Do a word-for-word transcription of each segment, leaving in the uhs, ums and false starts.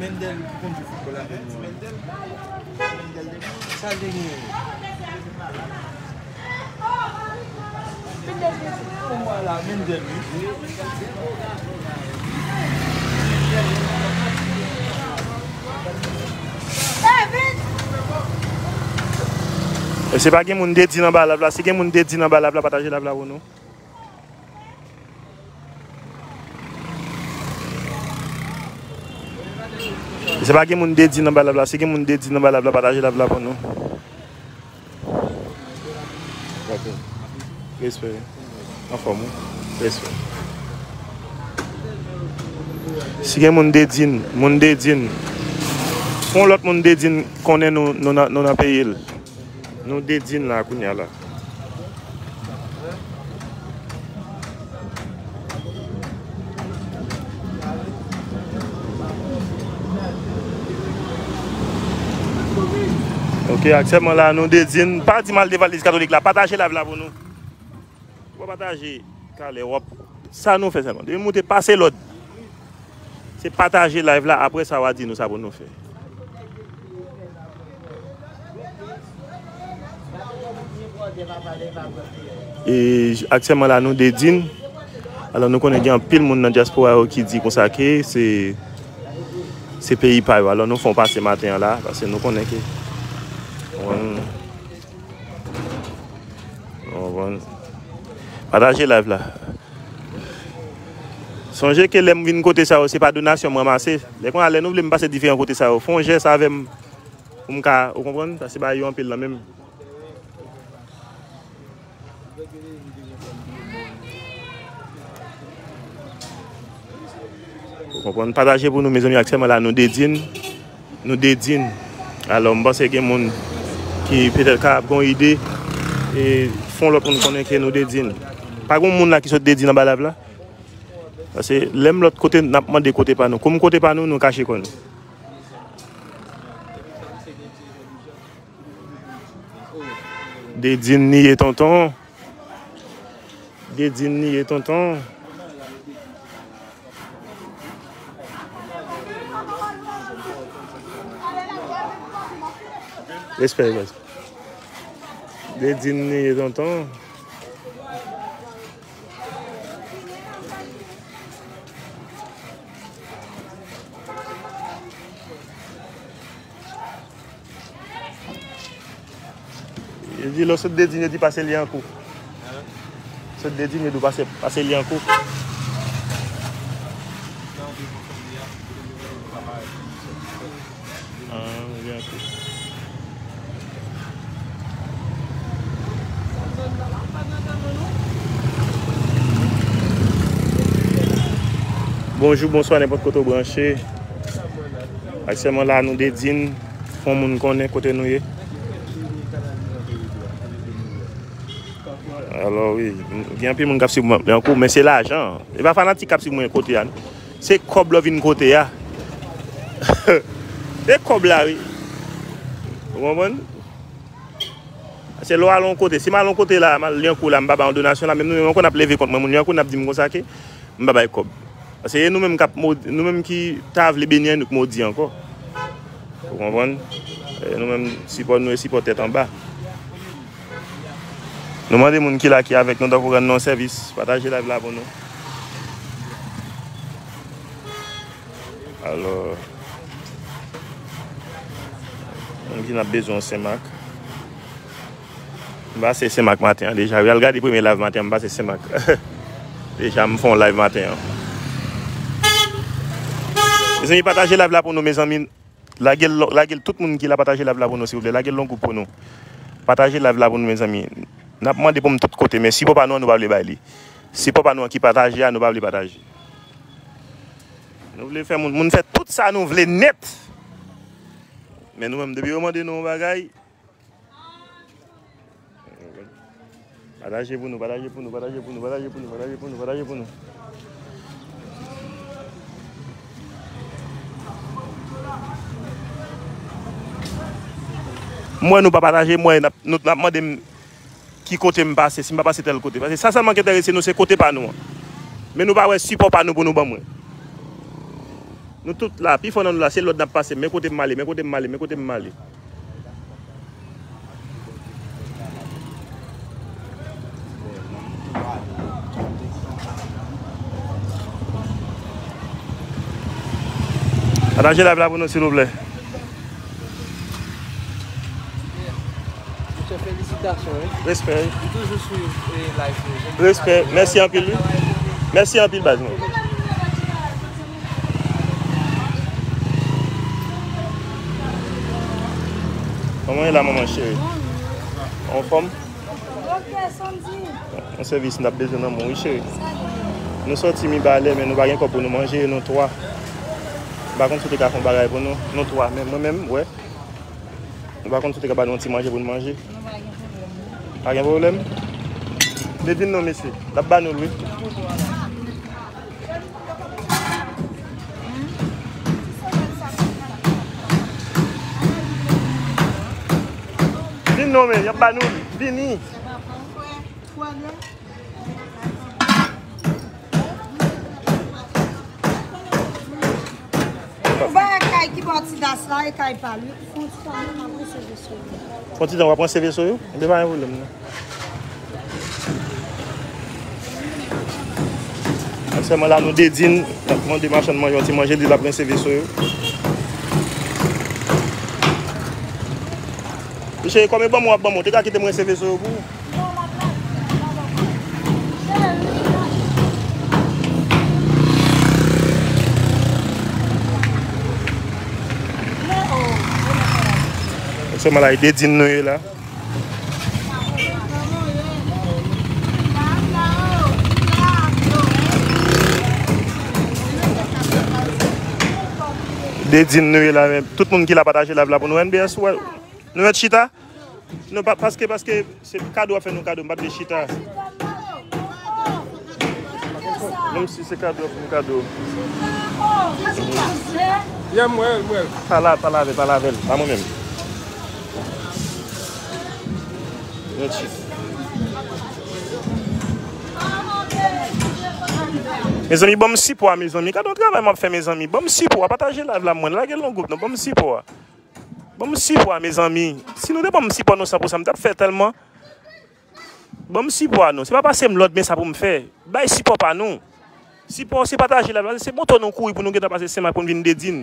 Mendel ki konn jwe foutbòl avè nou an. Mendel de Sa l te genyen? Mendel jwe foutbòl. Vwala, Mendel, wi. E se pa gen moun Dedin anba live la. Si gen moun Dedin anba live la, pataje live la pou nou. Se pa gen moun Dedin anba live la. Si gen moun Dedin anba live la, pataje live la pou nou. Ok. Respè. Anfòm, wi. Respè. Si gen moun Dedin, moun Dedin. Fè yon lòt moun Dedin konnen nou, nou nan, nou nan peyi l. Nou Dedin la kounya la. Ok, aktyèlman la, nou Dedin. Pa di m al devan legliz katolik la. Pataje live la pou nou. Ou pa pataje, talè w ap. Sa nou fè sèlman. Depi m moute pase lòd. Se pataje live la, apre sa w a di nou sa pou nou fè. E aktyèlman la, nou Dedin. Alò, nou konnen gen anpil moun nan dyaspora yo ki di konsa ke se, se peyi pa yo. Alò, nou fè yon pase maten an la, paske nou konnen ke, nou konprann? Pataje live la. Sonje ke lè m vin kote sa yo, se pa donasyon m ranmase. Lè konnya, lè nou vle m pase diferan kote sa yo, fè yon jès avè m pou m ka, ou konprann? Sa se bagay yo anpil nan men m. Ou konprann? Pataje pou nou, mezanmi, aktyèlman la, nou Dedin. Nou Dedin. Alò, m panse gen moun ki petèt kapab gen yon ide, e fè yon lòt moun konnen ke nou Dedin. Pa gen moun la ki sot Dedin anba live la? Paske lè m lòt kote, n ap mande kote pa nou. Kou m kote pa nou, nou kache kò nou. Dedin li ye, tonton. Dedin li ye, tonton. Respè, respè. Dedin li ye, tonton. Yo di lè w sot Dedin, yo di pase Lyankou. Sot Dedin, yo di pase, pase Lyankou. Ah, Lyankou. Bonjou, bonswa, nenpòt kote w branche. Aktyèlman la, nou Dedin, fè yon moun konnen kote nou ye. Alò, wi, gen anpil moun k ap swiv mwen, men anko, men se lajan. E pa fanatik k ap swiv mwen kote a, non. Se kòb lè w vin kote a. Se kòb la, wi. Ou konprann? Paske lè w al yon kote, si m al yon kote la, m al Lyankou la, m pa bay yon donasyon la, menm nou menm ankò n ap leve kont mwen, moun Lyankou n ap di m konsa ke m pa bay kòb. Paske e nou menm k ap modi, nou menm ki ta vle beni an, nou k modi ankò. Ou konprann? E nou menm, sipò nou e sipò tèt anba. Nou mande moun ki la, ki avèk nou, tankou rann nou yon sèvis, pataje live la pou nou. Alò, moun ki n ap bezwen Senmak. M pase Senmak maten an deja. Wi, al gade premye live maten an, m pase Senmak. Deja, m fè yon live maten an. Mezanmi, pataje live la pou nou, mezanmi. Lage l, lage l, tout moun ki la, pataje live la pou nou, silvouplè. Lage l yon gwoup pou nou. Pataje live la pou nou, mezanmi. N ap mande pou m tout kote, men sipò pa nou an, nou pa vle bay li. Sipò pa nou an ki pataje a, nou pa vle pataje. Nou vle fè moun, moun fè tout sa nou vle nèt. Men nou menm, depi yo mande nou yon bagay, Pataje pou nou, pataje pou nou, pataje pou nou, pataje pou nou, pataje pou nou, pataje pou nou. M wè nou pa pataje, m wè n ap, nou, n ap mande m ki kote m pase, si m pa pase tèl kote. Paske sa sèlman ki enterese nou, se kote pa nou an. Men nou pa wè sipò pa nou pou nou ban mwen. Nou tout la, pifò nan nou la, se lòd n ap pase. Men kote m ale, men kote m ale, men kote m ale. Pataje live la pou nou, silvouplè. Monchè, felisitasyon, wi. Respè, wi. M toujou swiv, eh, live yo. Respè. Mèsi anpil, wi. Mèsi anpil, baz mwen. Kòman w ye la, manman cheri? Anfòm? Yon sèvis, n ap bezwen nan men w, wi, cheri. Nou sòti Mibalè, men nou pa gen kòb pou nou manje, nou twa. M pa konn si w te ka fè yon bagay pou nou, nou twa, men mwen menm, wè. Nou pa konn si w te ka ba nou yon ti manje pou n manje. Pa gen pwoblèm. Devine non, mesye. L ap ba nou l, wi. Vin non, men, y ap ba nou li. Vini. Ou wè kay ki bò Tidas la, e kay pa l, wi. Fon ti tan, w ap pran seve sou yo. Fon ti tan, w ap pran seve sou yo? Ebyen, pa gen pwoblèm, non. Sèlman la, nou de din, n ap mande machann manje yon ti manje, li l ap pran seve sou yo. Mesye, kòm e ban mwen, w ap ban mwen, w te ka kite mwen seve sou yo pou ou. Sèlman la, e de din nou ye la. De din nou ye la, men tout moun ki la pataje live la pou nou. N B S, wè, nou mèt chita? Non, pa, paske, paske se kado w ap fè nou kado, m pa t vle chita. Menm si se kado w ap fè nou kado. Yeah, m wè l, m wè l. Pa la, pa lave, pa lave l, pa mwen menm. Yon chita. Mezanmi, ban m sipò a, mezanmi. Gade yon travay m ap fè, mezanmi. Ban m sipò a, pataje live la, mwen. Lage l nan gwoup, non. Ban m sipò a. Ban m sipò a, mezanmi. Si nou te ban m sipò nou san pou san, m t ap fè tèlman. Ban m sipò a nou. Se pa pase m lòd, men sa pou m fè. Bay sipò pa nou. Sipò se pataje la, se moto nou kouri pou nou gentan pase Senmak pou n vin de din.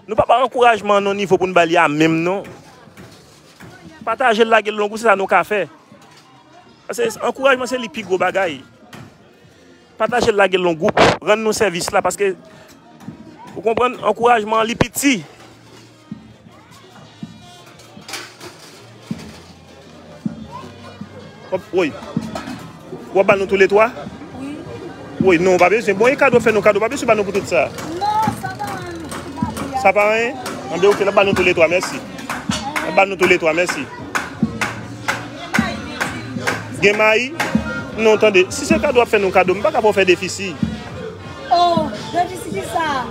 Nou pa bay ankourajman nan nivo pou n ba li a menm, non. Pataje l, lage l nan gwoup, se sa nou ka fè. Paske ankourajman se li pi gwo bagay. Pataje l, lage l nan gwoup, rann nou sèvis la, paske, ou konprann, ankourajman an li piti. Hop, woy. W ap ba nou toulètwa? Wi. Woy, non, pa bezwen. Bon, e kado, fè nou kado, pa bezwen ba nou pou tout sa. Non, sa pa anyen. Sa pa anyen? Anben, oke, l ap ba nou toulètwa, mèsi. L ap ba nou toulètwa, mèsi. Gen mayi? Non, tande, si se kado w ap fè nou kado, m pa ka fè w fè defisi. Oh, defisi ki sa?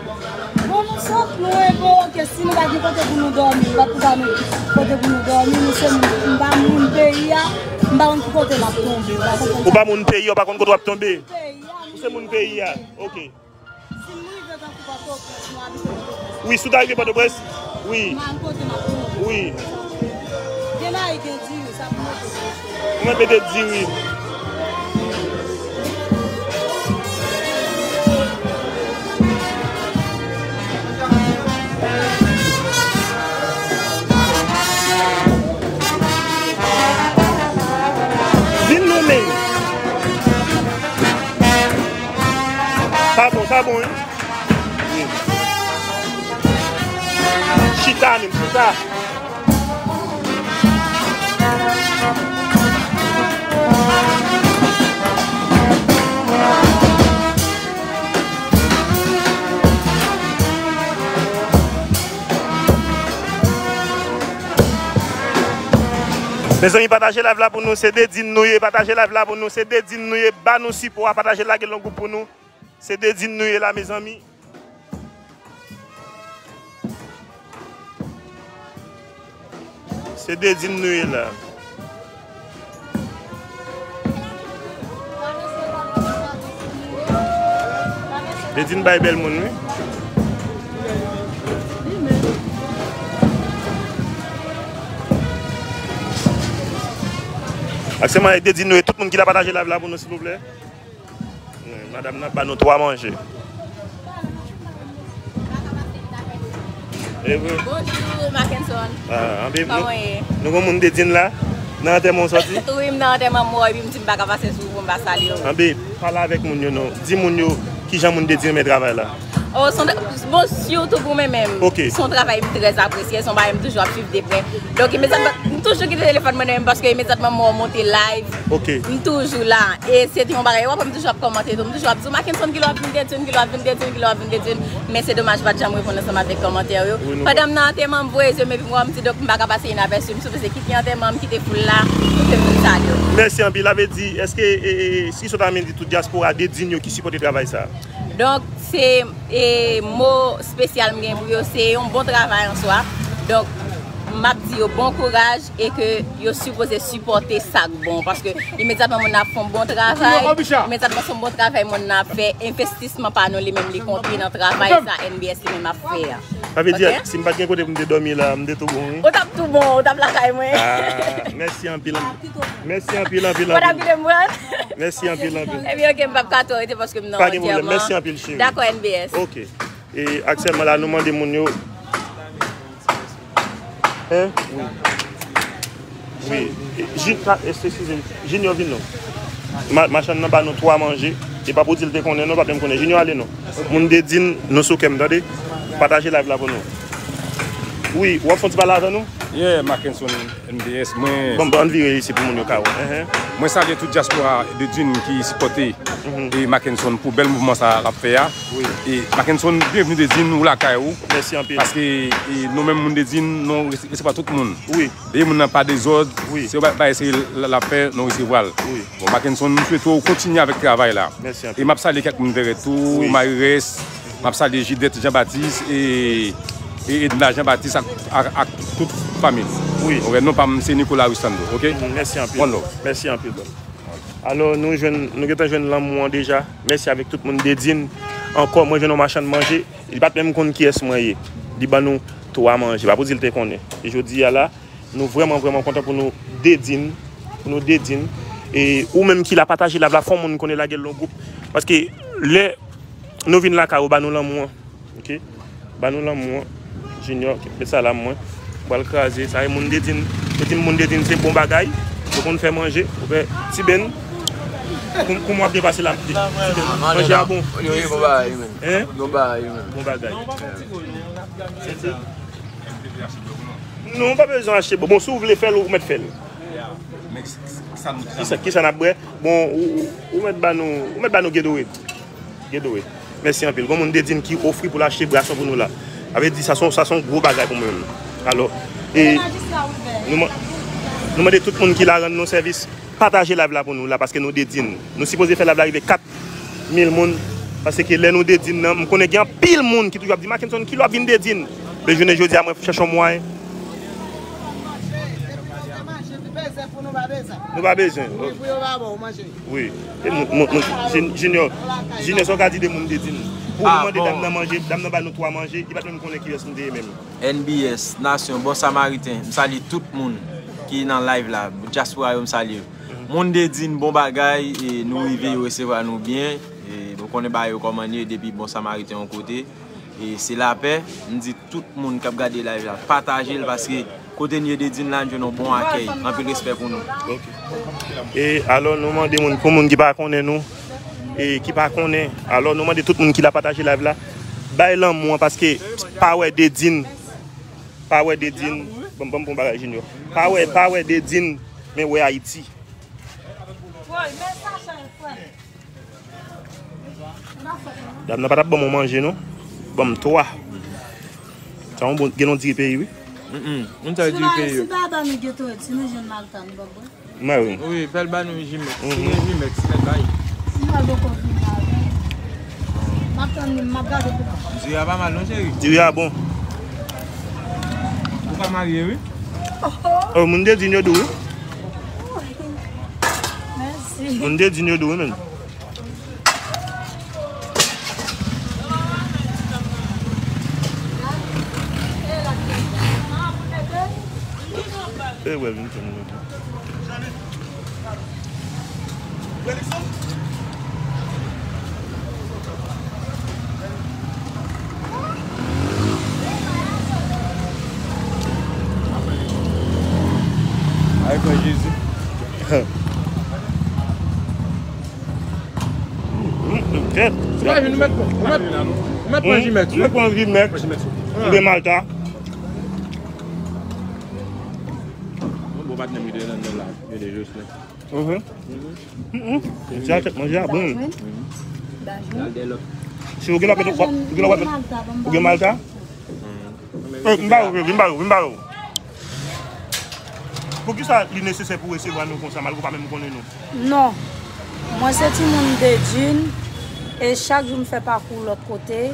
Bon, nou sot lwen, bon, ke si nou pa gen kote pou nou dòmi, nou pa pou ba nou kote pou nou dòmi, nou se moun, m pa moun peyi a, m pa konn ki kote m ap tonbe, m pa konn kote. Ou pa moun peyi a, ou pa konn kote w ap tonbe? Peyi a, ou se moun peyi a, oke. Si m rive tankou Pòtoprens, nou abite Pòtoprens. Wi, si w ta rive Pòtoprens, wi. M al kote m ap tonbe. Wi. Gen mayi, gen diri, sa pou mete. Ou mèt mete diri. Vin non men. Sa bon, sa bon, wi. Wi. Chita menm, chita. Mezanmi, pataje live la pou nou, se Dedin nou ye, pataje live la pou nou, se Dedin nou ye, ba nou sipò a, pataje, lage l nan gwoup pou nou. Se Dedin nou ye la, mezanmi. Se Dedin nou ye la. Dedin bay bèl moun, wi. Aktyèlman, Dedin nou ye, tout moun ki la pataje live la pou nou, silvouplè. Madanm nan ba nou twa manje. E vre? Bonjou, Mackenson. Ah, anbe, nou, kòman w ye? Nou gon moun Dedin la, nan antèman w sòti? Wi, m nan antèman m wè w, epi m di m pa ka pase sou ou pou m pa salye w. Anbe, pale avèk moun yo non. Di moun yo kijan moun Dedin renmen travay la. Oh, son, bon, sitou pou mwen menm. Ok. Se yon travay m trè apresye, se yon bagay m toujou ap swiv de prè. Donk, imedyatman, m toujou kite telefòn mwen nan men m paske imedyatman m wè w monte live, ok, m toujou la. E se te yon bagay, w ap wè m toujou ap kòmante tou. M toujou ap di w, Mackenson, kilè w ap vin Dedin, kilè w ap vin Dedin, kilè w ap vin Dedin. Men se domaj, m pa t janm reponn ansanm avèk kòmantè yo. Wi, nou pandan m nan antèman, m voye zye m epi m wè w, m di, donk, m pa ka pase inapèsi. M sipoze kite antèman, m kite foul la, pou ke m vin salye w. Mèsi anpil. Sa vle di, èske, e, e, si sot a mwen di tout dyaspora Dedin yo ki sipòte travay sa a? Donk, se, e, mo espesyal m gen pou yo, se yon bon travay an swa. Donk, m ap di yo bon kouraj e ke yo sipoze sipòte sa k bon. Paske imedyatman moun nan ap fè yon bon travay, imedyatman se yon bon travay moun nan ap fè, envestisman pa nou li menm li konte nan travay sa N B S li menm ap fè a. Sa vle di, ok, si m pa t gen kote pou m te dòmi la, m te tou bon, wi. Ou t ap tou bon, ou t ap lakay mwen. Ah, mèsi anpil. Mèsi anpil, anpil, anpil. Ou t ap kite m pran? Mèsi anpil, anpil. Ebyen, ok, m p ap ka twò rete paske m nan antèman. Pa gen pwoblèm. Mèsi anpil, cheri. Dakò, N B S. Ok. E aktyèlman la, nou mande moun yo. Hein? Wi. Wi. E, Jin-, pa, es-, eskize m. Junior, vin non. Ma-, machann nan ba nou twa manje. E pa pou di l te konnen, non, pa t menm konnen. Junior, ale non. Moun Dedin, nou sou kè m, tande. Pataje live la pou nou. Wi, w ap fè yon ti pale avè nou? Yeah, Mackenson N B S, mwen. Bon, bon, ann vire isit pou moun yo ka wè. Enhen. Mwen salye tout dyaspora Dedin ki sipòte, mhm, e Mackenson pou bèl mouvman sa l ap fè a. Wi. E Mackenson, byenvni Dedin, ou lakay ou. Mèsi anpil. Paske, e, nou menm moun Dedin, nou rese-, resevwa tout moun. Wi. Lè moun nan pa dezòd, wi, se yon ba-, bagay serye l, l ap fè, nou resevwa l. Wi. Bon, Mackenson, m swete w kontinye avèk travay la. Mèsi anpil. E m ap salye kèk moun Vèrèt tou, wi, Marirès, m ap salye Jidèt Janbatis e, e Edna Janbatis ak, ak, ak tout fanmi l. Wi. Ok, non pa m se Nicolas Rustando, ok? Mhm, mèsi anpil. One love. Mèsi anpil, bro. Alò, nou jwenn, nou gentan jwenn lanmou an deja. Mèsi avèk tout moun Dedin. Ankò, mwen jwenn yon machann manje. Li pa t menm konn kiyès mwen ye. Li ban nou twa manje. Pa pou di l te konnen. E jodi a la, nou vrèman, vrèman kontan pou nou Dedin. Pou nou Dedin. E ou menm ki la pataje live la, fè yon moun konnen, lage l nan gwoup. Paske lè nou vin lakay ou, ba nou lanmou an. Ok? Ba nou lanmou an. Junior, met sa la mwen. Pral kraze. Sa e moun Dedin. Yo di m moun Dedin se bon bagay. Yo konn fè manje. Ou fè ti ben. Kou, kou mwen ap depase la. Ti ben. Manje a bon. Wi, wi, bon bagay, wi, men. Hein? Bon bagay, wi, men. Bon bagay. Non, ou pa bezwen achte bon. Bon, si w vle fè l, ou mèt fè l. Men kisa, kisa n ap bwè? Bon, ou, ou, ou mèt ba nou, ou mèt ba nou Gatorade. Gatorade. Mèsi anpil. Gon moun Dedin ki ofri pou l achte bwason pou nou la. Sa vle di sa se yon, sa se yon gwo bagay pou mwen menm. Alò, e nou man-, nou mande tout moun ki la rann nou sèvis, pataje live la pou nou la, paske nou Dedin. Nou sipoze fè live la rive kat mil moun, paske lè nou Dedin nan, m konnen gen anpil moun ki toujou ap di, Mackenson, kilè w ap vin Dedin? Men jounen jodi a, mwen chèche yon mwayen. Nou pa bezwen. Wi. E moun, moun, moun, Jin-, Junior, Junior, sa w ka di de moun Dedin? Pou nou mande dam nan manje, dam nan ba nou twa manje, li pa t menm konnen kiyès m te ye menm. N B S, Nasyon, Bon Samariten, m salye tout moun ki nan live la, dyaspora yo, m salye yo. Moun Dedin, bon bagay, e nou rive, yo resevwa nou byen, e nou konnen bagay yo kòman ye depi Bon Samariten yon kote. E se lapè, m di tout moun k ap gade live la, pataje l paske kote n ye Dedin la, n jwenn yon bon akèy. Anpil respè pou nou. Ok. E alò, nou mande moun, pou moun ki pa konnen nou, e ki pa konnen, alò, nou mande tout moun ki la pataje live la, bay lanmou an paske pa wè Dedin, pa wè Dedin, ban m, ban m pran bagay Junior. Pa wè, pa wè Dedin, men wè Ayiti. Dam nan pa t ap ban m yon manje, non. Ban m twa. Sa yon bon, gen yon diri peyi, wi. Mm, mm. Moun sa yo diri peye yo. Si papa nou Gatorade, si nou jwenn Malta, nou p ap bwè? Mwen wi. Wi, fè l ba nou Jimex. Si gen Jimex, fè l bay. Si mwen poko vin la, wi. M ap tann li, m ap gade pou mwen. Diri a pa mal non, cheri. Diri a bon. Ou ka marye, wi. Oh, moun de din yo dou, wi. Mèsi. Moun de din yo dou, wi, menm. E wè vin fè mwen. Ay, pran Jezi. Ou pa vin, ou mèt pran, ou mèt, ou mèt pran Jimex, wi. Mwen pran Jimex. Mwen pran Jimex. Oubyen Malta. Bon, patnè m ki te nan la, yo de Jocelyn. Mhm. Mhm. Manje a, manje a bon. Si ou gen lapèt, ou gen lapèt, ou gen Malta? Eh, m ba ou, vin ba ou, vin ba ou. Poukisa li nesesè pou resevwa nou konsa, malgre w pa menm konnen nou? Non. Mwen se timoun de Dune, e chak jou m fè pakou lòt kote.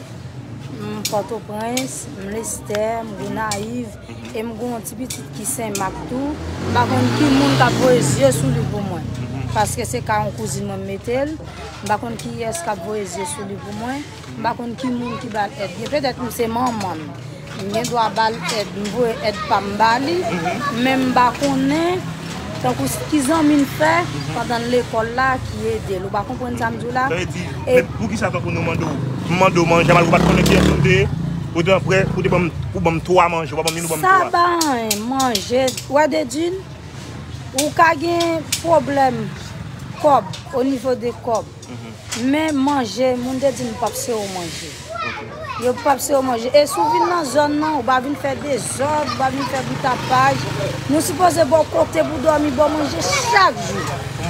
M Pòtoprens, m Lestè, m Gonayiv, e m gen yon ti pitit ki Sen Mak tou. M pa konn ki moun k ap voye zye sou li pou mwen. Paske se ka yon kouzin mwen m mete l. M pa konn kiyès k ap voye zye sou li pou mwen. M pa konn ki moun ki ba l èd. Gen petèt m se manman l. M gen dwa ba l èd, m voye èd pa m ba li. Men m pa konnen tankou s- ki zanmi l fè pandan l lekòl la ki ede l. Ou pa konprann sa m di w la? Sa vle di, e men poukisa tankou nou mande w, m mande w manje, malgre w pa t konnen kiyès moun te ye, ou te prè, ou te ban m, ou ban m twa manje, ou pa ban m ni nou ban m twa. Sa pa anyen, manje. Wè, Dedjine, ou ka gen pwoblèm kòb, o nivo de kòb. Men manje, moun te di m p ap sere w manje. Yo p ap sere w manje. E si w vin nan zòn nan, ou pa vin fè dezòd, ou pa vin fè boutapaj. Nou sipoze ba w kote pou dòmi, ba w manje chak jou.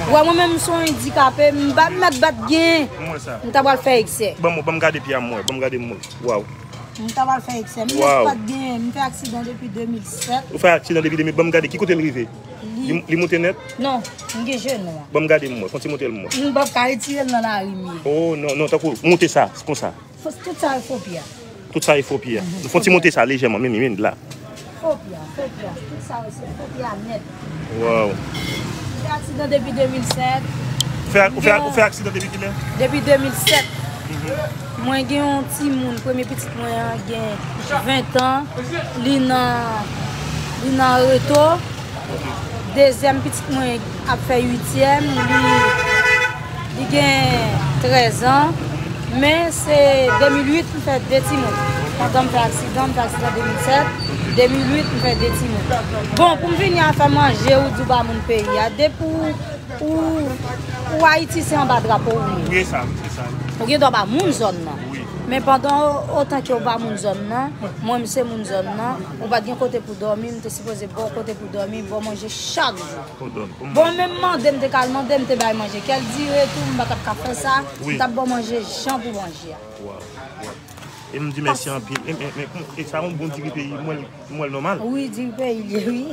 Ou wè, mwen menm, m se yon andikape, m pa mèt bat gen. M wè sa. M ta pral fè eksè. Ban m, ban m gade pye a m wè, ban m gade m wè. Waw. M ta pral fè eksè. M mèt pat gen, m fè aksidan depi de mil sèt. Ou fè aksidan depi de mil, ban m gade ki kote l rive. Li, li moute nèt? Non, m gen jenou an. Ban m gade m wè, fon ti monte l m wè. M p ap ka retire l nan lari m ye. Oh, non, non, tankou, moute sa, se konsa. Fo- tout sa e fo pye a. Tout sa e fo pye a. Fon ti monte sa lejèman, men, men, la. Fo pye a, fo pye a. Tout sa yo se fo pye a nèt. Waw. M fè aksidan depi de mil sèt. Ou fè, ou fè, ou fè aksidan depi kilè? Depi de mil sèt. Mwen gen yon timoun, premye pitit mwen an gen ven tan, li nan, li nan reto. Dezyèm pitit mwen ap fè uityèm, li, li gen trèz an. Men se de mil uit m fè de timoun. Pandan m fè aksidan, m fè aksidan de mil sèt, de mil uit m fè de timoun. Bon, pou m vini a fè manje, ou di w ba moun peyi a. Depi ou, ou, ou Ayiti, se anba drapo ou ye. Wi, sa, se sa. Ou gen dwa ba moun zòn nan. Wi. Men pandan o- otan ke w ba moun zòn nan, mwen m se moun zòn nan, ou pa t gen kote pou dòmi, m te sipoze ba w kote pou dòmi, ba w manje chak jou. Bon, menm mande m te ka al mande, m te bay manje. Kèl dire tou, m pa t ap ka fè sa, m t ap ba w manje jan pou manje a. Waw, waw. E m di mèsi anpil. E, e, e, e sa yon bon diri peyi, m wè l, m wè l nòmal. Wi, diri peyi l ye, wi.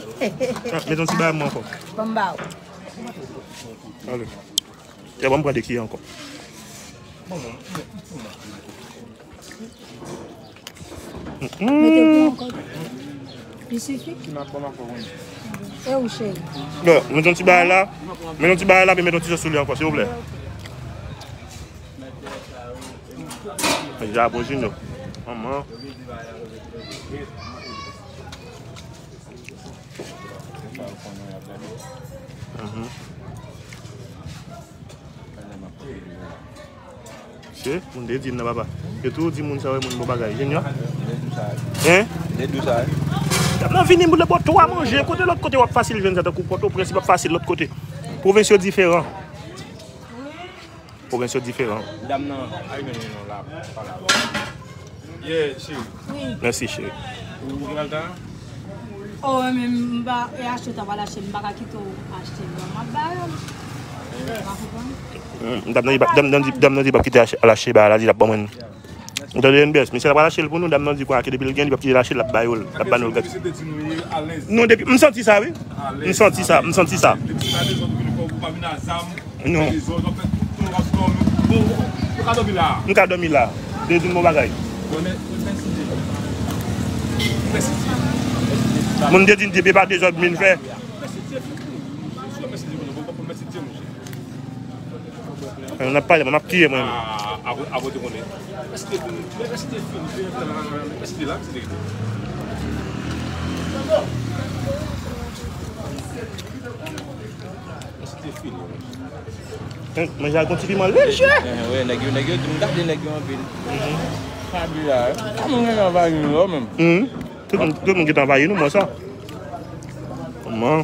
Ah, met yon ti bagay mwen ankò. Ban m ba w. Ale. Te ban m pran de kiyè ankò. Mete pou ankò. Li sifi? E ou cheri? Bon, met yon ti bagay la. Met yon ti bagay la, epi met yon ti sòs sou li ankò, silvouplè. Deja bon, Junior. Manman. Mhm. Se, moun te di m nan, papa. Yo toujou di moun sa yo, moun bon bagay. Junior? Hein? Dam nan vini, moun le bò twa manje. Kote lòt kote w ap fasil jwenn sa, tankou Pòtoprens, li p ap fasil lòt kote. Pwovens yo diferan. Pwovens yo diferan. Dam nan, ay, men non, la, pa la. Yeah, cheri. Wi. Mèsi, cheri. Ou gen malta? Oh, men m pa, e achte w ta pral achte, m pa ka kite w achte. Bon, m ap ba yo. Ou pa konprann? Hmm, dam nan di, dam nan di, dam nan di, pa kite achte, al achte, ba, la di, l ap ban mwen. Ou tande N B S, mesye la pral achte l pou nou, dam nan di konsa ke depi l gen, li p ap kite l achte l, l ap ba yo l, l ap ba nou l gratuit. Mesye te di nou ye alèz. Non, depi, m santi sa, wi. M santi sa, m santi sa. Depi pa dezòd, vin fò, pa vin a zam. Non. Fè dezòd, w ap fè tout moun w ap dòmi. Bon, ou ka dòmi la. M ka dòmi la. Dedin bon bagay. Bon, mè-, mèsi Dye. Mèsi Dye. Moun Dedin depi pa dezòd, min fè. Mèsi Dye, mèsi Dye, mèsi Dye, monchè. N ap pale, mwen, m ap tiye mwen. Ah, ah, ah, bon, te konnen. Èske te, èske te fini? Èske te la, èske te rete? Èske te fini? Manje a gon ti piman leje. Eh, wè, nèg yo, nèg yo, m gade nèg yo anpil. Fabi la, eh. Sa moun gen anvayi nou, menm. Mhm. Tout moun, tout moun ki t anvayi nou, mwen sa. Kòman?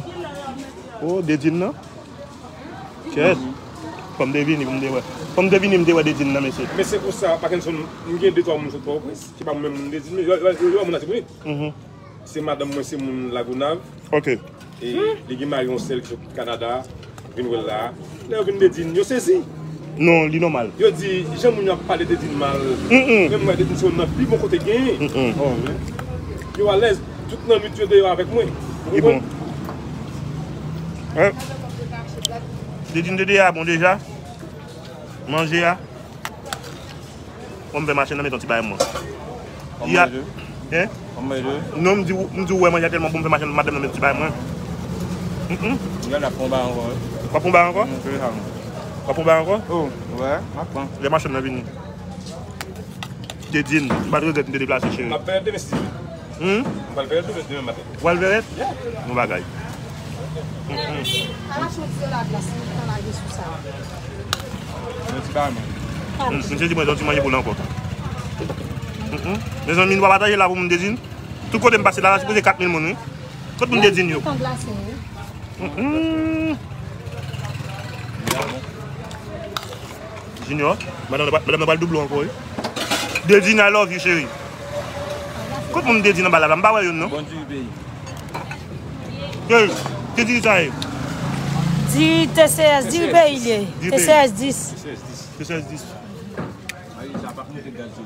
Oh, Dedin nan. Kèt. Fò m te vini pou m te wè. Fò m te vini, m te wè Dedin nan, mesye. Men se pou sa, Mackenson, m gen de twa moun sot Pòtoprens, se pa mwen menm m Dedin, men yo, yo, yo, yo wè moun nan se pou li. Mhm. Se madanm mwen, se moun Lagonav. Ok. E li gen mari yon sèl ki sot Kanada, vin wè l la. Lè yo vin Dedin, yo sezi. Non, li nòmal. Yo di, jan moun yo ap pale Dedin mal. Mm-mm. Menm mwen, Dedin se youn nan pi bon kote genyen. Mm-mm. Oh, wi. Yo alèz, tout nan nwit yo deyò avèk mwen. Ou konprann? Li bon. Hein? Dedin de deyò a bon deja. Manje a. Bon, m fè machann nan met yon ti bagay mwen. Kòman ya, manje? Hein? Kòman manje? Non, m di w, m di w wè manje a tèlman bon, m fè machann, madanm nan met yon ti bagay mwen. Mm-mm. Gade ap pran bagay ankò, wi. W ap pran bagay ankò? Mm, se sa, non. W ap pran bagay ankò? Oh, wè, m ap pran. Lè machann nan vini. Dedin, m pa t regrèt m te deplase, cheri. M ap fè demen si Dye vle. Hmm? M pral fè demen, demen maten. Ou pral fè rèt? Yeah. Bon bagay. Ala chonti yo la glas, nou pran lage sou sa. Mèsi ba mwen. Hmm, misye di mwen, ti manje pou l ankò. Hmm, hmm. Mezanmi, nou pa pataje la pou moun Dedin. Tout kote m pase la, la sipoze kat mil moun, wi. Kot moun Dedin yo? Tout an glase, wi. Hmm, hmm. Junior, madanm nan pa, madanm nan pral double w ankò, wi. Dedin, I love you, cheri. Kot moun Dedin anba la, m pa wè youn, non. Bon diri peyi. Hey, ki diri sa ye? Diri T C S, diri peyi li ye. Diri peyi. T C S dis. T C S dis. T C S dis. Manje sa pa k monte gaz yo.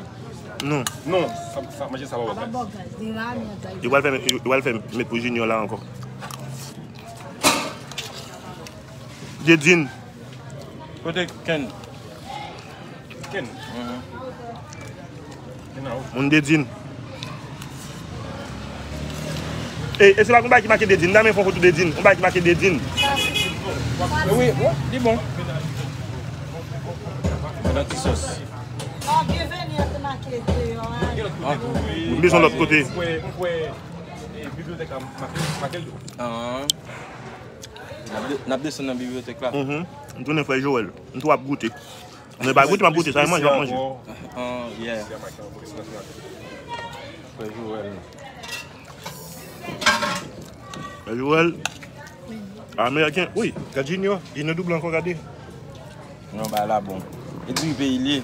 Non. Non, sa, sa, manje sa pa ba gaz. Yo pral fè, yo pral fè met pou Junior la ankò. Dedin. Kote Ken? Ken? Mhm. Ken a ou? Moun Dedin. E, e se pa yon bagay ki make Dedin. Dam fè yon foto Dedin. Yon bagay ki make Dedin. Wi, wi, li bon. Nan ti sòs. M bezwen lòt kote. Mwen kwè, mwen kwè, e, bibliyotèk la make, make l tou. Ah. N ap de-, n ap desann nan bibliyotèk la. Mhm. M tounen frè Joel. M tou ap goute. M pa goute, m ap goute. Sa e manje, m ap manje. Ah, yeah. Frè Joel. Frè Joel. Ameriken. Wi, gad Junior. Junior double ankò, gade. Non, bagay la bon. E diri peyi li ye.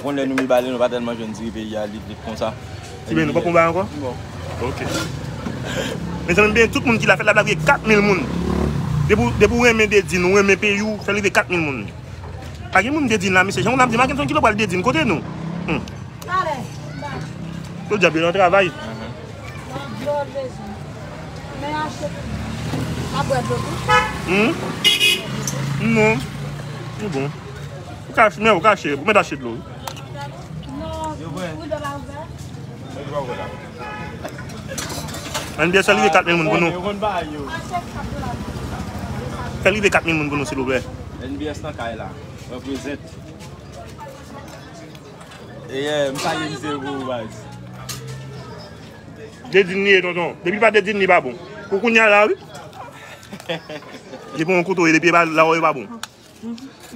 Bon, lè nou Mibalè, nou pa tèlman jwenn diri peyi a, li, li konsa. Ti Ben, nou pa konba ankò? Bon. Ok. Mezanmi, ben, tout moun ki la, fè l la, la rive kat mil moun. Depi w, depi w renmen Dedin, ou renmen peyi w, fè l rive kat mil moun. Pa gen moun Dedin la, mesye. Jan w ap di, Mackenson, kilè w pral Dedin, kote nou? Hmm. Jodi a, yo nan travay. Nan dlo bezwen. Men achte pou mwen. A bwè dlo tou? Hmm? Non. Se bon. Ou ka, men ou ka achte, ou mèt achte dlo, wi. Non, wi, dlo pa ouvè. N B S, fè l rive kat mil moun pou nou. Fè l rive kat mil moun pou nou, silvouplè. N B S nan kay la. Represent. E, yeah, m salye misye pou ou, baz. Dedin li ye, tonton. Depi pa Dedin, li pa bon. Pou kounye a la, wi. Li pran yon kouto, e depi e pa la, e pa bon.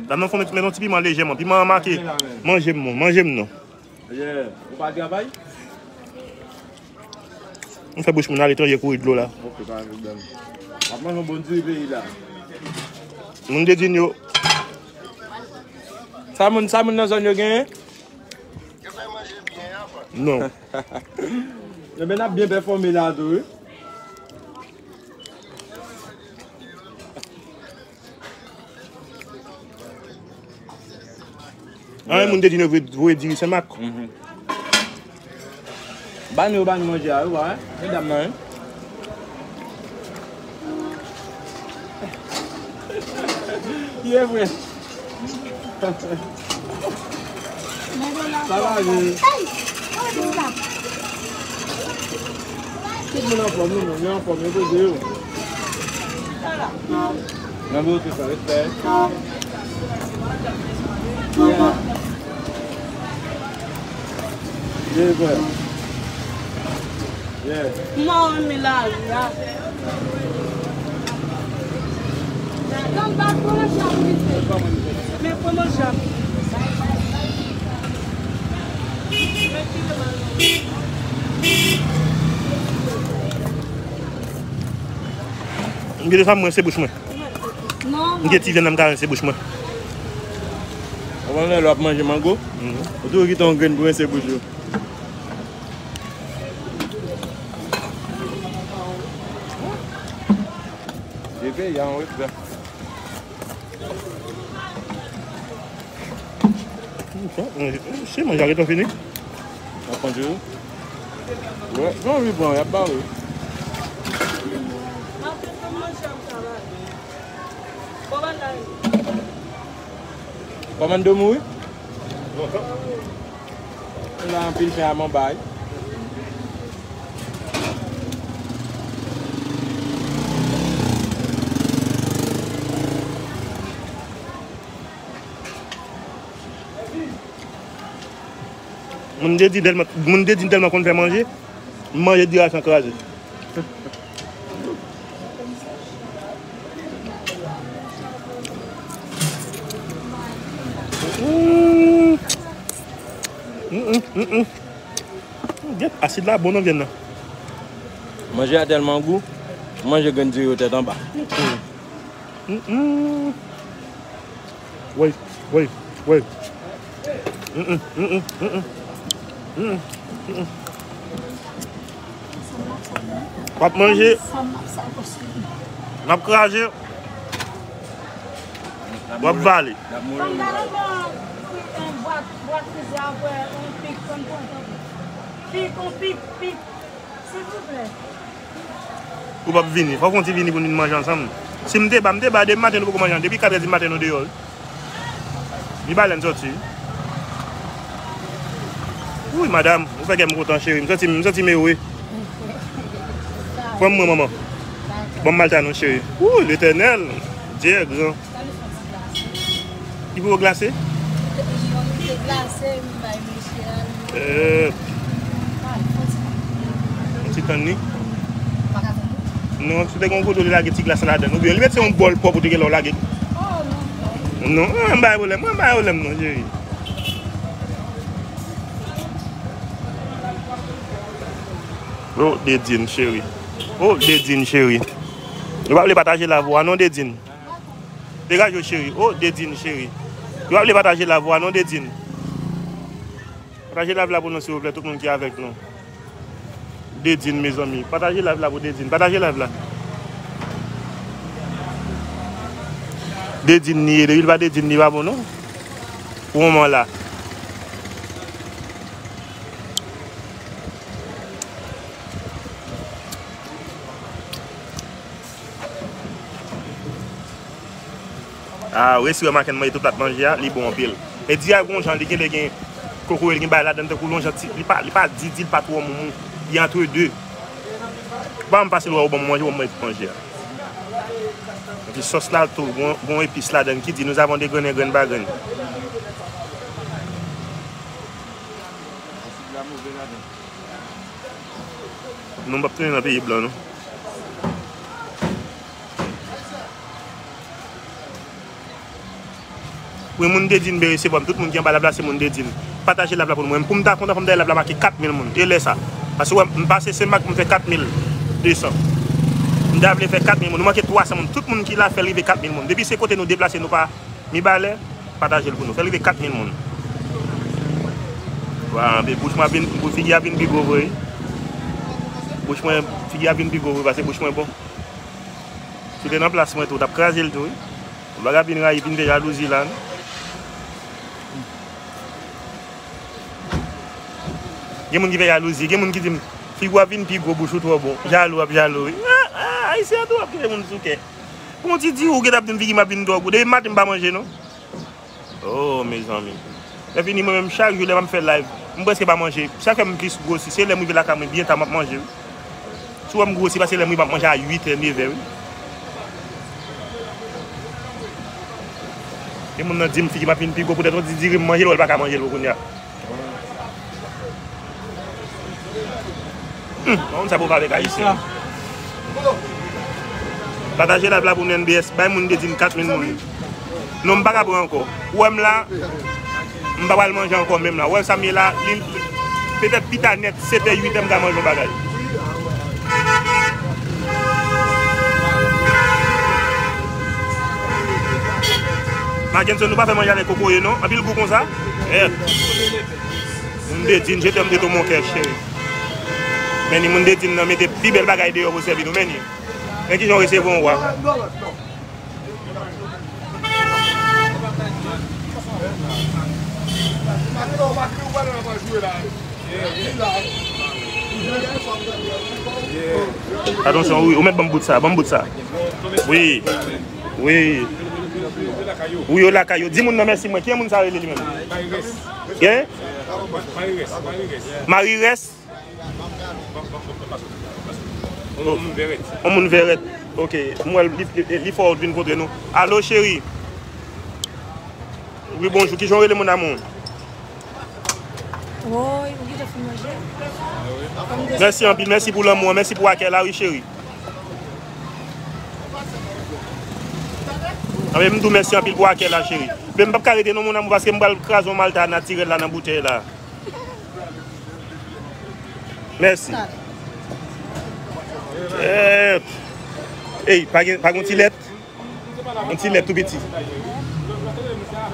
Dam nan fè met, met yon ti piman lejèman. Piman an make. Manje m non, manje m non. Yeah. Ou pa travay? M fè bouch moun aletranje kouri dlo la. Ok, pa gen pwoblèm. W ap manje yon bon diri peyi la. Moun Dedin yo. Sa moun, sa moun nan zòn yo genyen? Non. Ebyen, n ap byen pèfòme la tou, wi. Anyen moun Dedin yo voye, voye diri Senmak. Mhm. Ba nou, ba nou manje a, wi, wi. Medam nan, wi. Ye vre. Sa va, wi. Tout moun anfòm, wi, moun yo anfòm, yo poze yo. Nan bouti sa, respè. Yeah. Yeah, bro. Yeah. Mwen renmen lari a. Non, m pa pran manje a pou li fè. Men pran manje a pou li. M gen de sa m rense bouch mwen. M gen ti vyann nan m ka rense bouch mwen. Ou konnen lè w ap manje mango, ou toujou kite yon grenn pou rense bouch ou. Bebe, y a yon respè. Se manje a gentan fini. N ap manje wi. Wè, jan wi pran, y ap ba wi. Kòmann do mouri? La anpil pen a manbay. Moun Dedin tèlman, moun Dedin tèlman konn fè manje, manje di a san kraze. Mm. Mm, mm, mm, mm. Gèt, asid la bon nan vyann nan. Manje a tèlman gou, manje grenn diri yo tèt anba. Mm, mm. Woy, woy, woy. Mm, mm, mm, mm, mm, mm. Mm, mm, mm, mm. W ap manje, n ap kraze, w ap vale. Fanm nan nan bwat, bwat frize a, wè, yon pik, fanm pran yon pik. Pik, yon pik, pik. Silvouplè. Ou p ap vini. Fòk yon ti vini pou n vin manje ansanm. Si m te ba, m te ba depi maten nou poko manje ansanm. Depi katrè di maten nou deyò wi. Mibalè n sòti. Wi, madam, ou fè kè m kontan, cheri. M santi, m santi m ewe. Pran mwen, manman. Ban m malta non, cheri. Wi, Letènèl. Dye gran. Li poko glase? Li te glase, m bay mesye a, li. Euh. Yon ti tann li. Pa ka tann li. Non, si te gen yon kote ou te lage ti glas la ladan l. Oubyen li mete yon bòl pwòp ou te gen lè w lage. Oh, non, non. Non, ah, m bay pwoblèm, mwen bay pwoblèm non, cheri. Oh, Dedin, cheri. Oh, Dedin, cheri. Yo pa vle pataje lavi a non, Dedin. Degaje w, cheri. Oh, Dedin, cheri. Yo pa vle pataje lavi a non, Dedin. Pataje lavi la pou nou, silvouplè, tout moun ki avèk nou. Dedin, mezanmi. Pataje lavi la pou Dedin. Pataje lavi la. Dedin li ye, depi l pa Dedin, li pa bon, non. Pou moman la. Ah, resi remarke m manje tout plat manje a, li bon anpil. E di a gon jan, li genlè gen kokoye, li gen bagay ladan l, tankou yon jan ti, li pa, li pa di, di l pa twò moumou, li antre de. Ban m pase l wè ou ban m manje, ou ban m manje tout manje a. Epi sòs la tou, gon, gon epis ladan l ki di, nous avons dégrené graine par graine. Non, m p ap tounen nan peyi blan, non. Wi, moun Dedin be resevwa m. Tout moun ki anba live la, se moun Dedin. Pataje live la pou nou. Mwen, pou m ta kontan, fò m ta wè live la make kat mil moun. E lè sa? Paske, wè, m pase Senmak, m fè kat mil de san. M ta vle fè kat mil moun. Nou manke twa san moun. Tout moun ki la, fè l rive kat mil moun. Depi se kote nou deplase, nou pa Mibalè, pataje l pou nou. Fè l rive kat mil moun. Wa, men bouch mwen ap vin, bou-, figi a vin pi gwo vre. Bouch mwen, figi a vin pi gwo vre, paske bouch mwen bon. Si w te nan plas mwen tou, w t ap kraze l tou, wi. Ou pa ka vin rayi, vin fè jalouzi la, non. Gen moun ki fè jalouzi, gen moun ki di m, "Figi w ap vin pi gwo, bouch ou twò bon." Jalou ap jalou, wi. Ah, ah, Ayisyen an tou ap kite moun sou kè. Bon, ti di ou gentan ap di m figi m ap vin twò gwo. Depi maten m pa manje, non. Oh, mezanmi. Lè fini, mwen menm, chak jou, lè m ap fè live, m prèske pa manje. Sa fè m plis gwosi. Se lè m rive lakay mwen, byen ta, m ap manje, wi. Si w wè m gwosi, paske lè m rive, m ap manje a uit è, nèf è, wi. Gen moun nan di m figi m ap vin pi gwo, poutèt yon ti diri m manje l, wè l pa ka manje l pou kounye a. Hmm, pa konn sa pou w pale avèk Ayisyen. Pataje live la pou nou, N B S. Bay moun Dedin kat mil moun. Non, m pa ka pran ankò. Ou wè m la, m pa pral manje ankò menm la. Ou wè sa m ye la, li, petèt pita nèt, sèt è, uit è, m ka manje yon bagay. Mackenson, nou pa fè manje avèk kokoye, non? Anpil gou konsa? Eh. Moun Dedin, je t'aime de tout mon cœur, chéri. Men ni moun Dedin nan mete pi bèl bagay deyò pou sèvi nou, men ni. Men kijan w resevwa yon wa. Atansyon, wi, ou mèt ban m bout sa, ban m bout sa. Wi. Wi. Wi, yo lakay yo. Di moun nan mèsi mwen. Ki moun sa rele li menm? Gen? Marie Rès. On moun vèrèt. Ok. M wè li, li, li fè w vin kontre nou. Alo, cheri. Wi, bonjou. Kijan w rele, mon amour? Woy, ou gentan fin manje? Mèsi anpil. Mèsi pou lanmou an. Mèsi pou akèy la, wi, cheri. Anben, m di w mèsi anpil pou akèy la, cheri. Men m p ap ka rete non, mon amour, paske m pral kraze yon malta natirèl la nan boutèy la. Mèsi. Eh. Ey, pa gen, pa gen yon ti lèt? Yon ti lèt tou piti.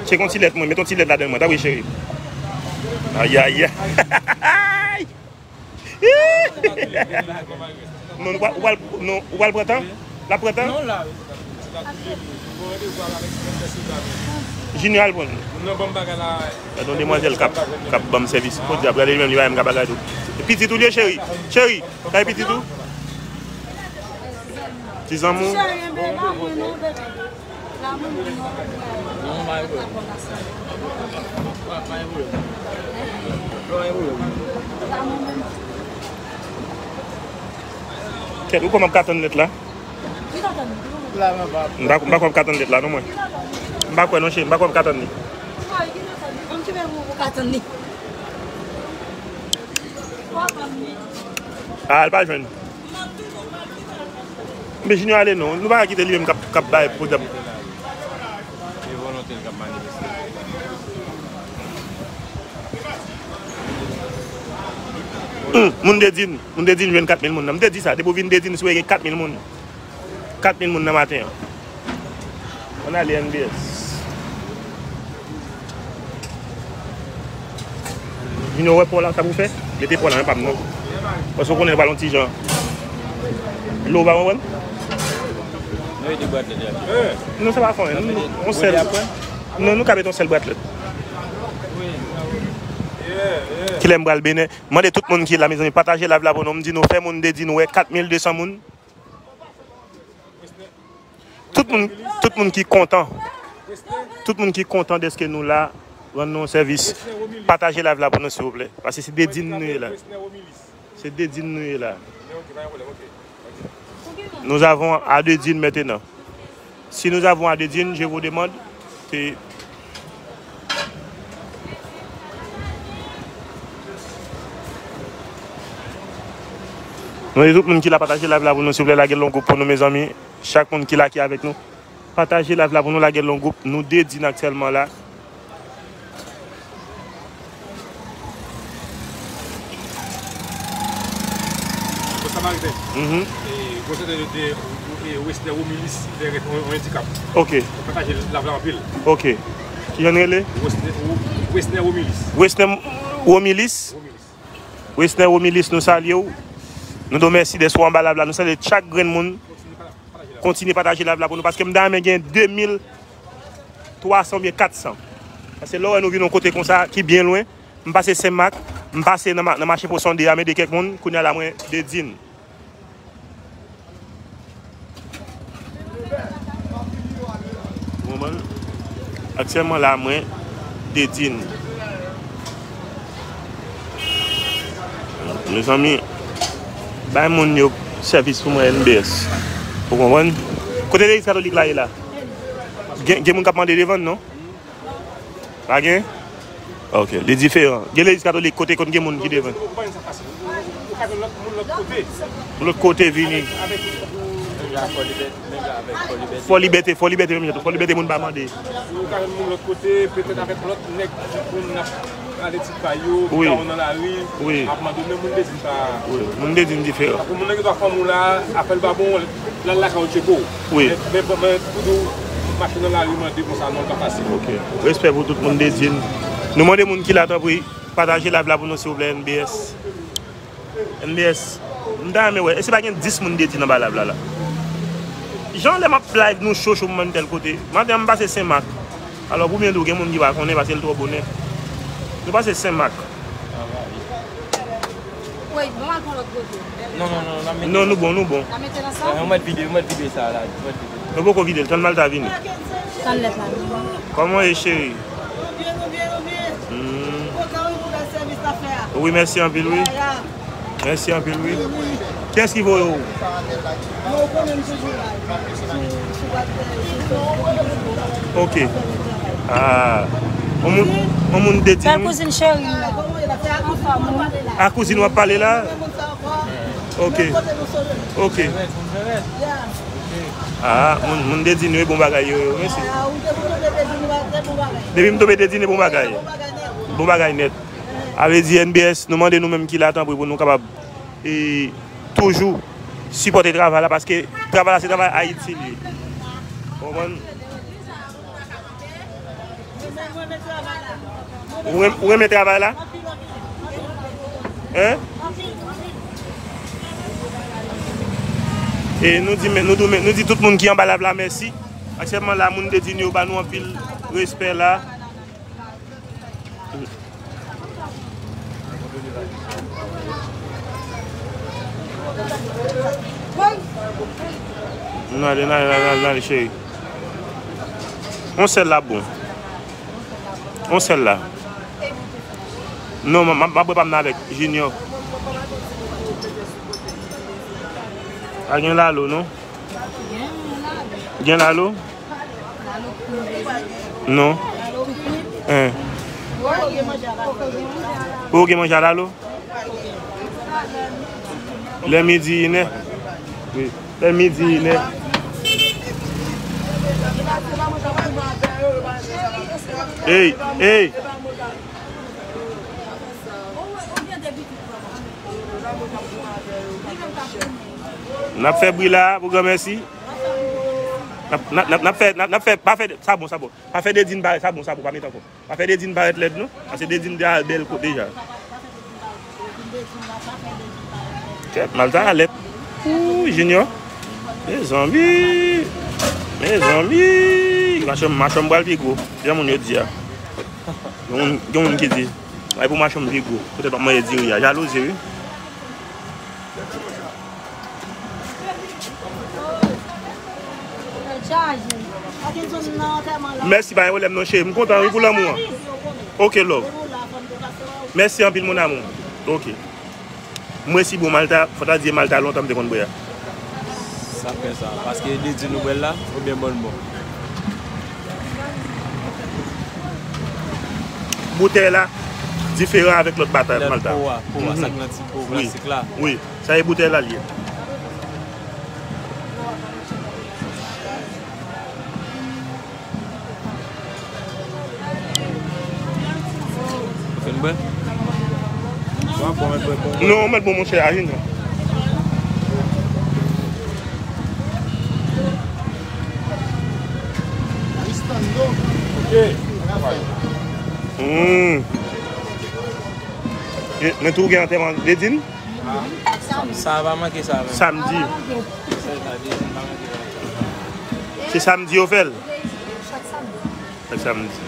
Tcheke yon ti lèt mwen, met yon ti lèt ladan mwen, ta wi cheri. Ayayay. Non, ou pral, ou pral, non, ou pral pran tan? L ap pran tan? Junior al pran. Gad yon demwazèl k ap, k ap ban m sèvis. Podyab, gade li menm, li pa menm ka bagay tou. Pitit ou li ye, cheri? Cheri, kay pitit ou? Ti zanmi w? Kèt, ou kwè m ap ka tann lèt la? M pa, m pa kwè m ap ka tann lèt la, non, mwen. M pa kwè, non, cheri, m pa kwè m ap ka tann li. Ah, l pa jwenn. Men Junior ale non. Nou pa ka kite li menm k ap, k ap bay pwoblèm. E volonte l k ap manifeste. Hmm, moun Dedin, moun Dedin jwenn kat mil moun nan. M te di sa, depi w vin Dedin, si w gen kat mil moun. Kat mil moun nan maten an. Ann ale N B S. Junior, wè pò la, sa pou fè? Mete pò la, men pa m non. Paske w konnen l pral yon ti jan. Dlo pa konprann? Non, e de bwat lèt. Non, sa pa fè anyen. Nou, nou, on sèl. Non, nou ka mete on sèl bwat lèt. Kilè m pral Benè? Mande tout moun ki la, mezanmi, pataje live la pou nou. M di nou, fè moun Dedin wè kat mil de san moun. Tout moun, tout moun ki kontan. Tout moun ki kontan dèske nou la, rann nou yon sèvis. Pataje live la pou nou, silvouplè. Paske se Dedin nou ye la. Se Dedin nou ye la. Nous avons à Dedin maintenant. Si nous avons à Dedin, je vous demande de Nou di tout moun ki la pataje live la pou nou, silvouplè, lage l yon gwoup pou nou, mezanmi. Chak moun ki la ki avèk nou, pataje live la pou nou, lage l yon gwoup. Nou Dedin aktyèlman la. Bon, Samaritan. Mhm. E, bon, se de, de, e, Wesner Romilis, de, de, on, on handicap. Ok. Pataje live la anpil. Ok. Ki jan rele? Wesner, Wesner Romilis. Wesner Romilis. Wesner Romilis, nou salye w. Nou di w mèsi dèske w anba live la. Nou salye chak grenn moun. Kontinye pataje live la pou nou, paske m ta renmen gen de mil twa san oubyen kat san. Paske lè w wè nou vin yon kote konsa ki byen lwen, m pase Senmak, M pase nan ma-, nan mache Pòsonde a, m ede kèk moun, kounye a la mwen Dedin. Ou konprann? Aktyèlman la, mwen Dedin. Mezanmi, bay moun yo sèvis pou mwen, N B S. Ou konprann? Kote legliz katolik la ye la? Gen, gen moun k ap mande devan, non? Pa gen? Ok, li diferan. Gen legliz katolik kote konn gen moun ki devan. Lòt kote vini. Fò Libète, Fò Libète menm jan tou. Fò Libète moun pa mande. Ou ka jwenn moun lòt kote, petèt avèk lòt nèg ki konn ap prale ti pa yo, wi, ki ka nan lari, wi, ap mande, men moun Dedin pa. Wi, moun Dedin diferan. Paske moun nan gen dwa fanm ou la, afè l pa bon, l al lakay ou tcheke w. Wi. Men, men, men, pou di w mache nan lari mande konsa, non, l pa fasil. Ok. Respè pou tout moun Dedin. Nou mande moun ki la, tanpri, pataje live la pou nou, silvouplè, N B S. N B S, m ta renmen wè. Èske pa gen dis moun Dedin anba live la, la? Jan lè m ap live, nou cho, cho pou mwen tèl kote. Maten an, m pase Senmak. Alò, pou byen di w, gen moun ki pa konnen paske l twò bonè. Nou pase Senmak. Wi, bon, al pran lòt kote. Non, non, non, n ap mete. Non, nou bon, nou bon. N ap mete nan sa? Eh, ou mèt vide, ou mèt vide sa la, ou mèt vide. Nou poko vide l, tann Malta vini. Tann lèt la vini. Kòman w ye, cheri? Nou byen, nou byen, nou byen. Hmm. Kontan wi pou bèl sèvis n ap fè a. Wi, mèsi anpil, wi. Ya, ya. Mèsi anpil, wi. Wi, wi. Kiyès ki voye w? Bon, ou konnen m toujou la. Sou, sou WhatsApp, sou Facebook. Ok. Ah. On moun, on moun Dedin. Bèl kouzin cheri m nan. Anfòm, wi. A kouzin w ap pale la? Ok. Ok. Ah, moun, moun Dedin yo, bon bagay yo, yo, mèsi. Depi m tonbe Dedin, bon bagay. Bon bagay nèt. A vle di N B S, nou mande nou menm ki la, tanpri pou nou kapab, e, toujou sipòte travay la, paske travay la se travay Ayiti li ye. Ou konprann? Ou renm-, ou renmen travay la? Hein? E nou di, nou di, nou di tout moun ki anba live la mèsi. Aktyèlman la, moun Dedin yo ba nou anpil respè la. N ale, n ale, n ale, n ale, cheri. On sèl la bon. On sèl la. Non, m, m, m ap bwè pa m nan avèk Junior. Pa gen lalo, non? Gen lalo? Non. Hein. Pou ou gen manje a lalo? Lè midi inè. Wi. Lè midi inè. Ey, ey. N ap fè bri la pou granmèsi. N ap, n ap, n ap, n ap fè, n ap, n ap fè, pa fè, sa bon, sa bon. Pa fè Dedin parèt, sa bon, sa bon, pa mete ankò. Pa fè Dedin parèt lèd non, paske Dedin deja bèl kot deja. Kèt, Malta alèt. Ooh, Junior. Mezanmi. Mezanmi. Machanm, machanm pral pi gwo. Jan moun yo di a. Gen moun, gen moun ki di, ay pou machanm pi gwo. Poutèt w ap manje diri a. Jalouzi, wi. Mèsi, pa gen pwoblèm non, cheri. M kontan, wi, pou lanmou an. Ok, love. Mèsi anpil, mon amour. Ok. Mwen si bon Malta, fò ta di Malta lontan m te konn bwè a. Sa fè sa, paske li di nou bwè l la, oubyen bòn bon. Boutèy la diferan avèk lòt bata Malta. Po a, po a, sa k nan ti po plastik la. Wi, sa e boutèy la l ye. Fin bwè? Non, mèt bon, monchè, aji non. Hmm. Men tou gen antèman Dedin? Sa, sa pa manke sa menm. Samdi. Se samdi yo fè l? Chak samdi. Chak samdi.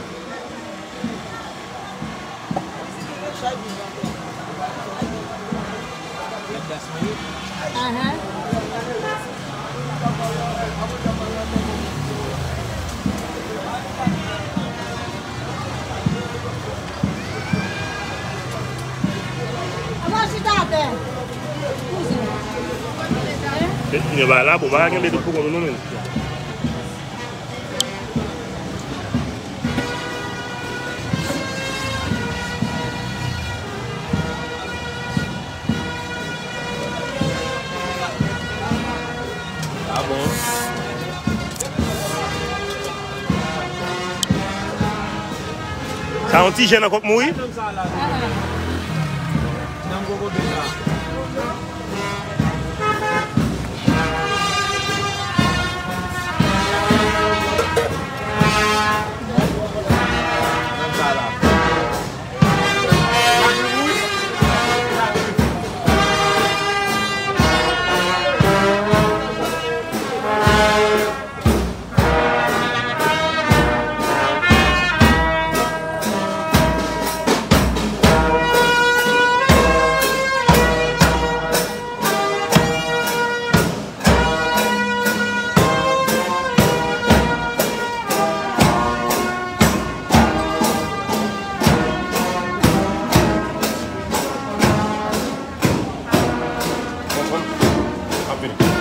Ahan. Yo ba la, bon, ba gen de pou non, men. Ah bon? Sa yon ti jèn ankò k mouri?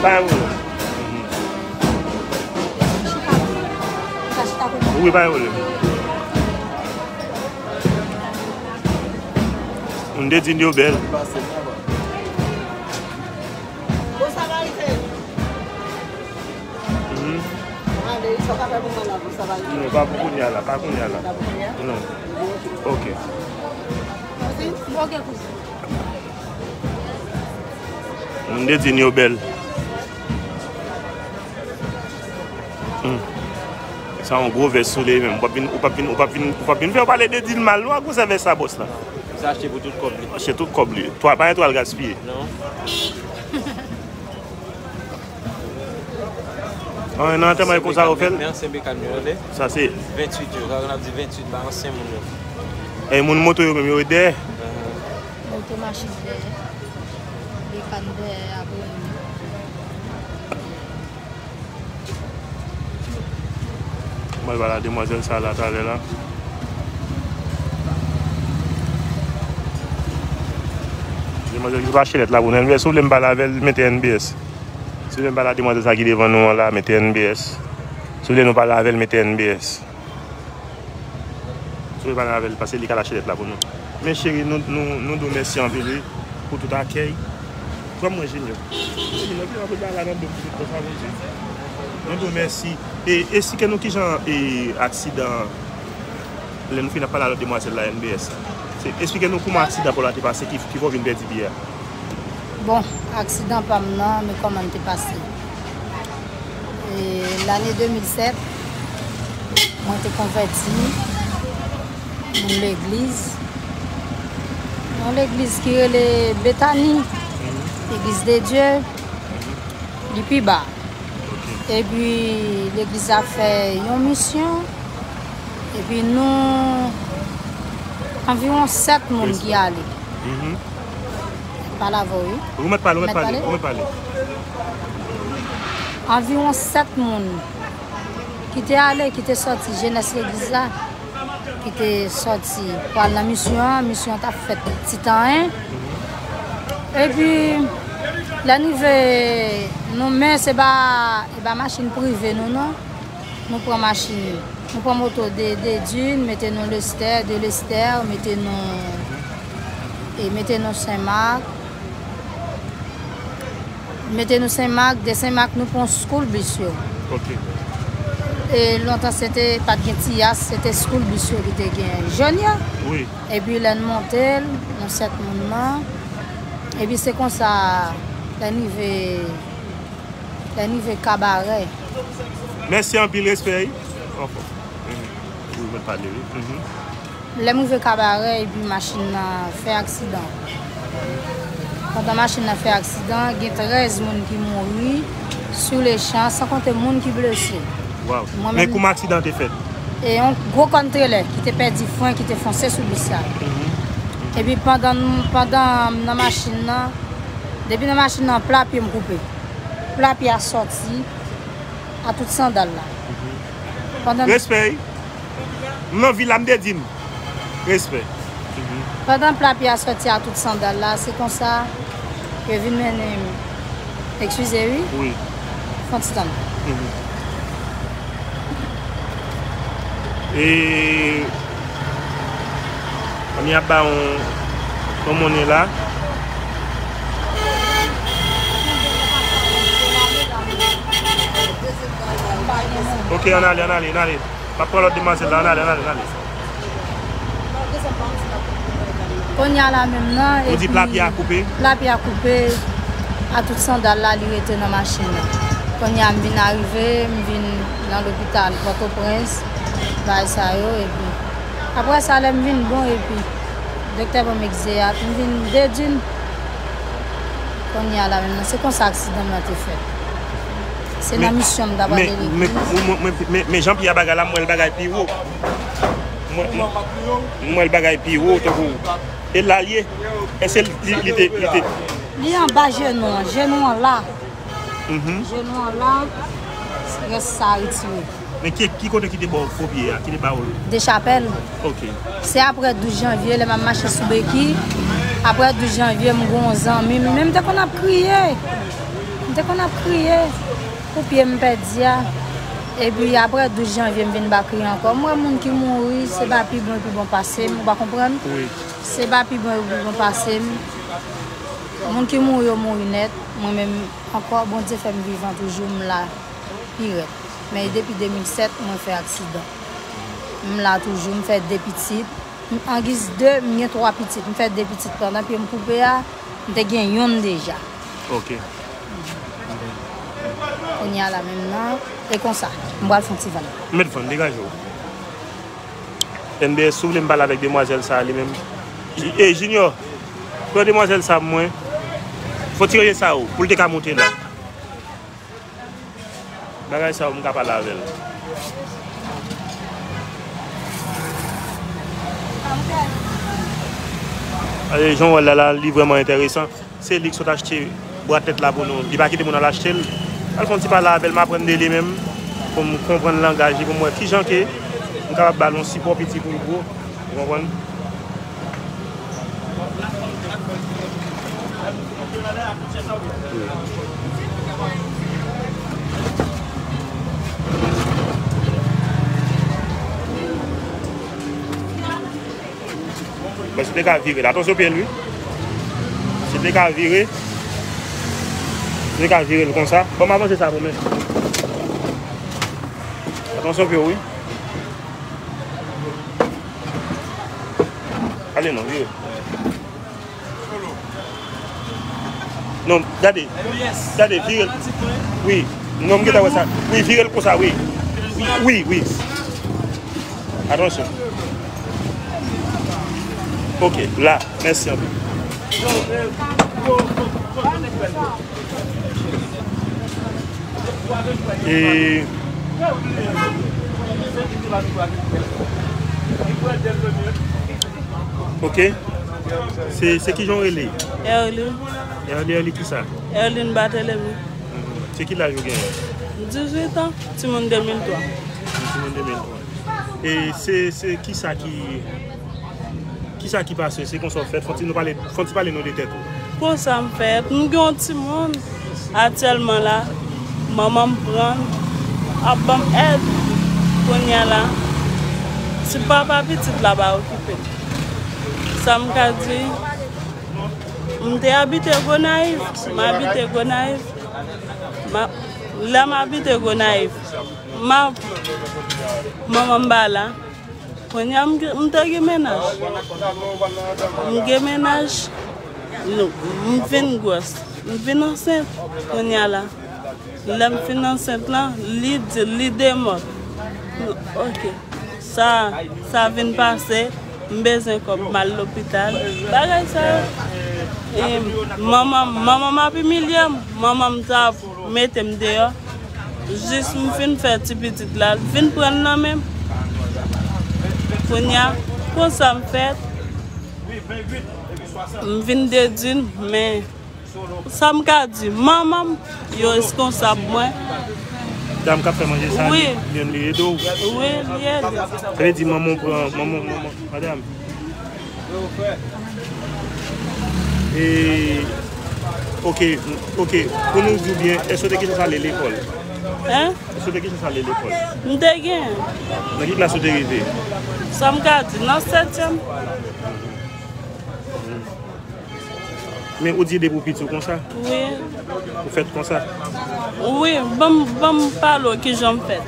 Pa yon pwoblèm. Wi, pa yon pwoblèm. Moun te di n yo bèl. Bon, sa va rive. Mhm. Ale, sa pa fè pou mwen la, pou sa va rive. Non, pa pou kounye a la, pa kounye a la. Pa pou kounye a? Non. Ok. Ok, kouzen. Moun te di n yo bèl. Hmm. Sa yon gwo vès sou li menm. Ou p ap vin, ou p ap vin, ou p ap vin, ou p ap vin fè yo pale de di l mal non, akoz vès sa bòs la. Sa achte pou tout kòb li. Achte tout kòb li. Twa, pa gen twa l gaspiye. Non. An, nan antanm ay konsa yo fè l. Men ansyen bekàn yo, tande? Sa se venntuit yo, sa vle di venntuit ba ansyen moun yo. E moun moto yo menm yo dèyè. Moto machin dèyè. Bekàn dèyè apre moun. Mwen pral ba la demwazèl sa la talè la. Demwazèl ki pa chelèt la pou nou. N B S, si w vle m pale avè l, mete N B S. Si w vle m pale a demwazèl sa ki devan nou an la, mete N B S. Si w vle nou pale avè l, mete N B S. Si w vle pale avè l, pase li ka lache lèt la pou nou. Men cheri, nou, nou, nou di w mèsi anpil, wi, pou tout akèy. Frè mwen Junior. Junior, ki anpil bagay la nan do m, ki tout sa, Bondye. Nou di w mèsi. E, esplike nou kijan, e, aksidan, lè nou fin ap pale a lòt demwazèl la, N B S. Se, esplike nou kouman aksidan pa w la te pase, ki, ki fè w vin pèdi pye a. Bon, aksidan pa m nan, men kòman l te pase. E, lane de mil sèt, mwen te konvèti, moun legliz. Yon legliz ki rele Betani, Legliz de Dye, li pi ba. Epi, legliz la fè yon misyon. Epi nou, anviwon sèt moun ki ale. Mhm. Pale avè w, wi. Ou mèt pale, ou mèt pale, ou mèt pale. Anviwon sèt moun ki te ale, ki te sòti jenès legliz la, ki te sòti pou al nan misyon an. Misyon an t ap fèt Titan en. Epi, lè n rive, nou, men se pa, e pa machin prive nou, non. Nou pran machin, nou pran moto de, de Dune, mete nou Lestè, de Lestè, mete nou, e mete nou Senmak. Mete nou Senmak, de Senmak nou pran school bus yo. Ok. E lontan se te, pa t gen Tiyas, se te school bus yo ki te gen jòn yo. Wi. Epi lè n monte l, nou sèt moun nan. Epi se konsa, lè n rive, lè n rive Kabarè. Mèsi anpil, respè, wi. Anfòm. Mhm. Wi, mwen pale, wi. Mhm. Lè m rive Kabarè, epi machin nan fè aksidan. Pandan machin nan fè aksidan, gen trèz moun ki mouri sou le chan, san konte moun ki blese. Waw. Mwen menm, men kouman aksidan te fèt? E yon gwo kòn trelè ki te pèdi fren, ki te fonse sou bis la. Mhm. Epi pandan, pandan m nan machin nan, Depi nan machin nan, pla pye m koupe. Pla pye a sòti a tout sandal la. Pandan Respè, wi. M nan vil la, m te di m. Respè. Pandan pla pye a sòti a tout sandal la, se konsa yo vin mennen m. Eskize, wi. Wi. Fon ti tann. E, fanmi ap ba yon, yon monnen la. Ok, ann ale, ann ale, ann ale. M ap pran lòt demwazèl la, ann ale, ann ale, ann ale. Kounye a la menm nan, Ou di epi pla pye a koupe? Pla pye a koupe, a tout sandal la, li rete nan machin nan. Kounye a m vin arive, m vin nan lopital Pòtoprens, bagay sa yo, epi apre sa, lè m vin bon, epi doktè ban m egzeyat, m vin dedin. Kounye a la menm nan, se konsa aksidan m nan te fèt. Se nan misyon m t ap ale legliz. Men, men, men, men, men jan Pyè bagay la, m wè l bagay pi wo. Mwen, mwen, mwen l bagay pi wo, tankou. E la l ye? Èske li, li te, li te Li anba jenou an, jenou an la. Mhm. Jenou an la, rès sa retire. Men ki, ki kote ki te ba w fo pye a? Ki te ba w l? Dechapèl. Ok. Se apre douz janvye, lè m ap mache sou beki, apre douz janvye, m gen yon zanmi m, men m te konn ap kriye. M te konn ap kriye pou pye m pèdi a. Epi apre douz janvye, m vin pa kriye ankò. M wè moun ki mouri, se pa pi bon, pi bon pase m, ou pa konprann? Wi. Se pa pi bon, pi bon pase m. Moun ki mouri yo mouri nèt. Mwen menm ankò, Bondye fè m vivan toujou, m la pi rèd. Men depi de mil sèt, mwen fè aksidan. M la toujou, m fè de pitit. M, angiz de, m gen twa pitit. M fè de pitit pandan pye m koupe a, m te gen yonn deja. Ok. Kounye a la menm nan, e konsa, m pral fè yon ti vann. Mèt vann, degaje w. N B S, si w vle m pale avèk demwazèl sa a li menm. J-, e, Junior, pran demwazèl sa a pou mwen. Fò ti ranje sa yo, pou l te ka monte la. Bagay sa yo, m ka pale avè l. Ale, jan w wè l la, la, li vrèman enteresan. Se li k sot achte bwa tèt la pou nou. Li pa kite moun al achte l. Al fè yon ti pale avè l, m aprann de li menm, pou m konprann langaj li, pou m wè kijan ke m kapab ba l yon sipò piti pou l gwo. Ou konprann? Men si te ka vire l, atansyon pye l, wi. Si te ka vire, si te ka vire l konsa. Bon, m avanse sa pou mwen. Atansyon pye w, wi. Ale non, vire. Non, gade. Gade, vire l. Wi. Non, m gentan wè sa. Wi, vire l konsa, wi. Wi, wi, wi. Atansyon. Ok, la. Mèsi anpil. E Ok. Se, se kijan w rele? Erline. Erline, Erline kisa? Erline Barthelemy. Mhm. Se ki laj ou genyen? Dizuit an, timoun de mil twa. Timoun de mil twa. E se, se kisa ki, kisa ki pase? Se konsa w fèt? Fon ti nou pale, fon ti pale nou de tèt ou. Konsa m fèt. M gen yon timoun aktyèlman la. Manman m pran l, ap ban m èd. Kounye a la, ti papa pitit la pa okipe m. Sa m ka di, m te abite Gonayiv, m abite Gonayiv. M a-, lè m abite Gonayiv, m a-, manman m pa la. Kounye a m gen, m te gen mennaj. M gen mennaj. Nou, m vin gwòs. M vin ansent. Kounye a la, lè m fin ansent lan, li di, li demò. Ok. Sa, sa vin pase, m bezwen kòb, m al lopital. Bagay sa yo. E manman, manman m ap imilye m. Manman m t ap mete m deyò. Jis m fin fè ti pitit la, l vin pran l nan men m. Kounye a, konsa m fèt, m vin dedin, men Sa m ka di, manman m, yo reskonsab mwen. Dam k ap fè manje sa, wi, li, li, li ede w? Wi, li ede. Sa vle di manman w pran, manman, manman, madanm. E, ok, ok. Pou nou di w byen, èske w te gentan ale lekòl? Hein? Èske w te gentan ale lekòl? M te gen. Nan ki klas ou te rive? Sa m ka di, nan setyèm. Men ou di depi w piti w konsa? Wi. Ou fèt konsa? Wi, ban m, ban m pale w kijan m fèt.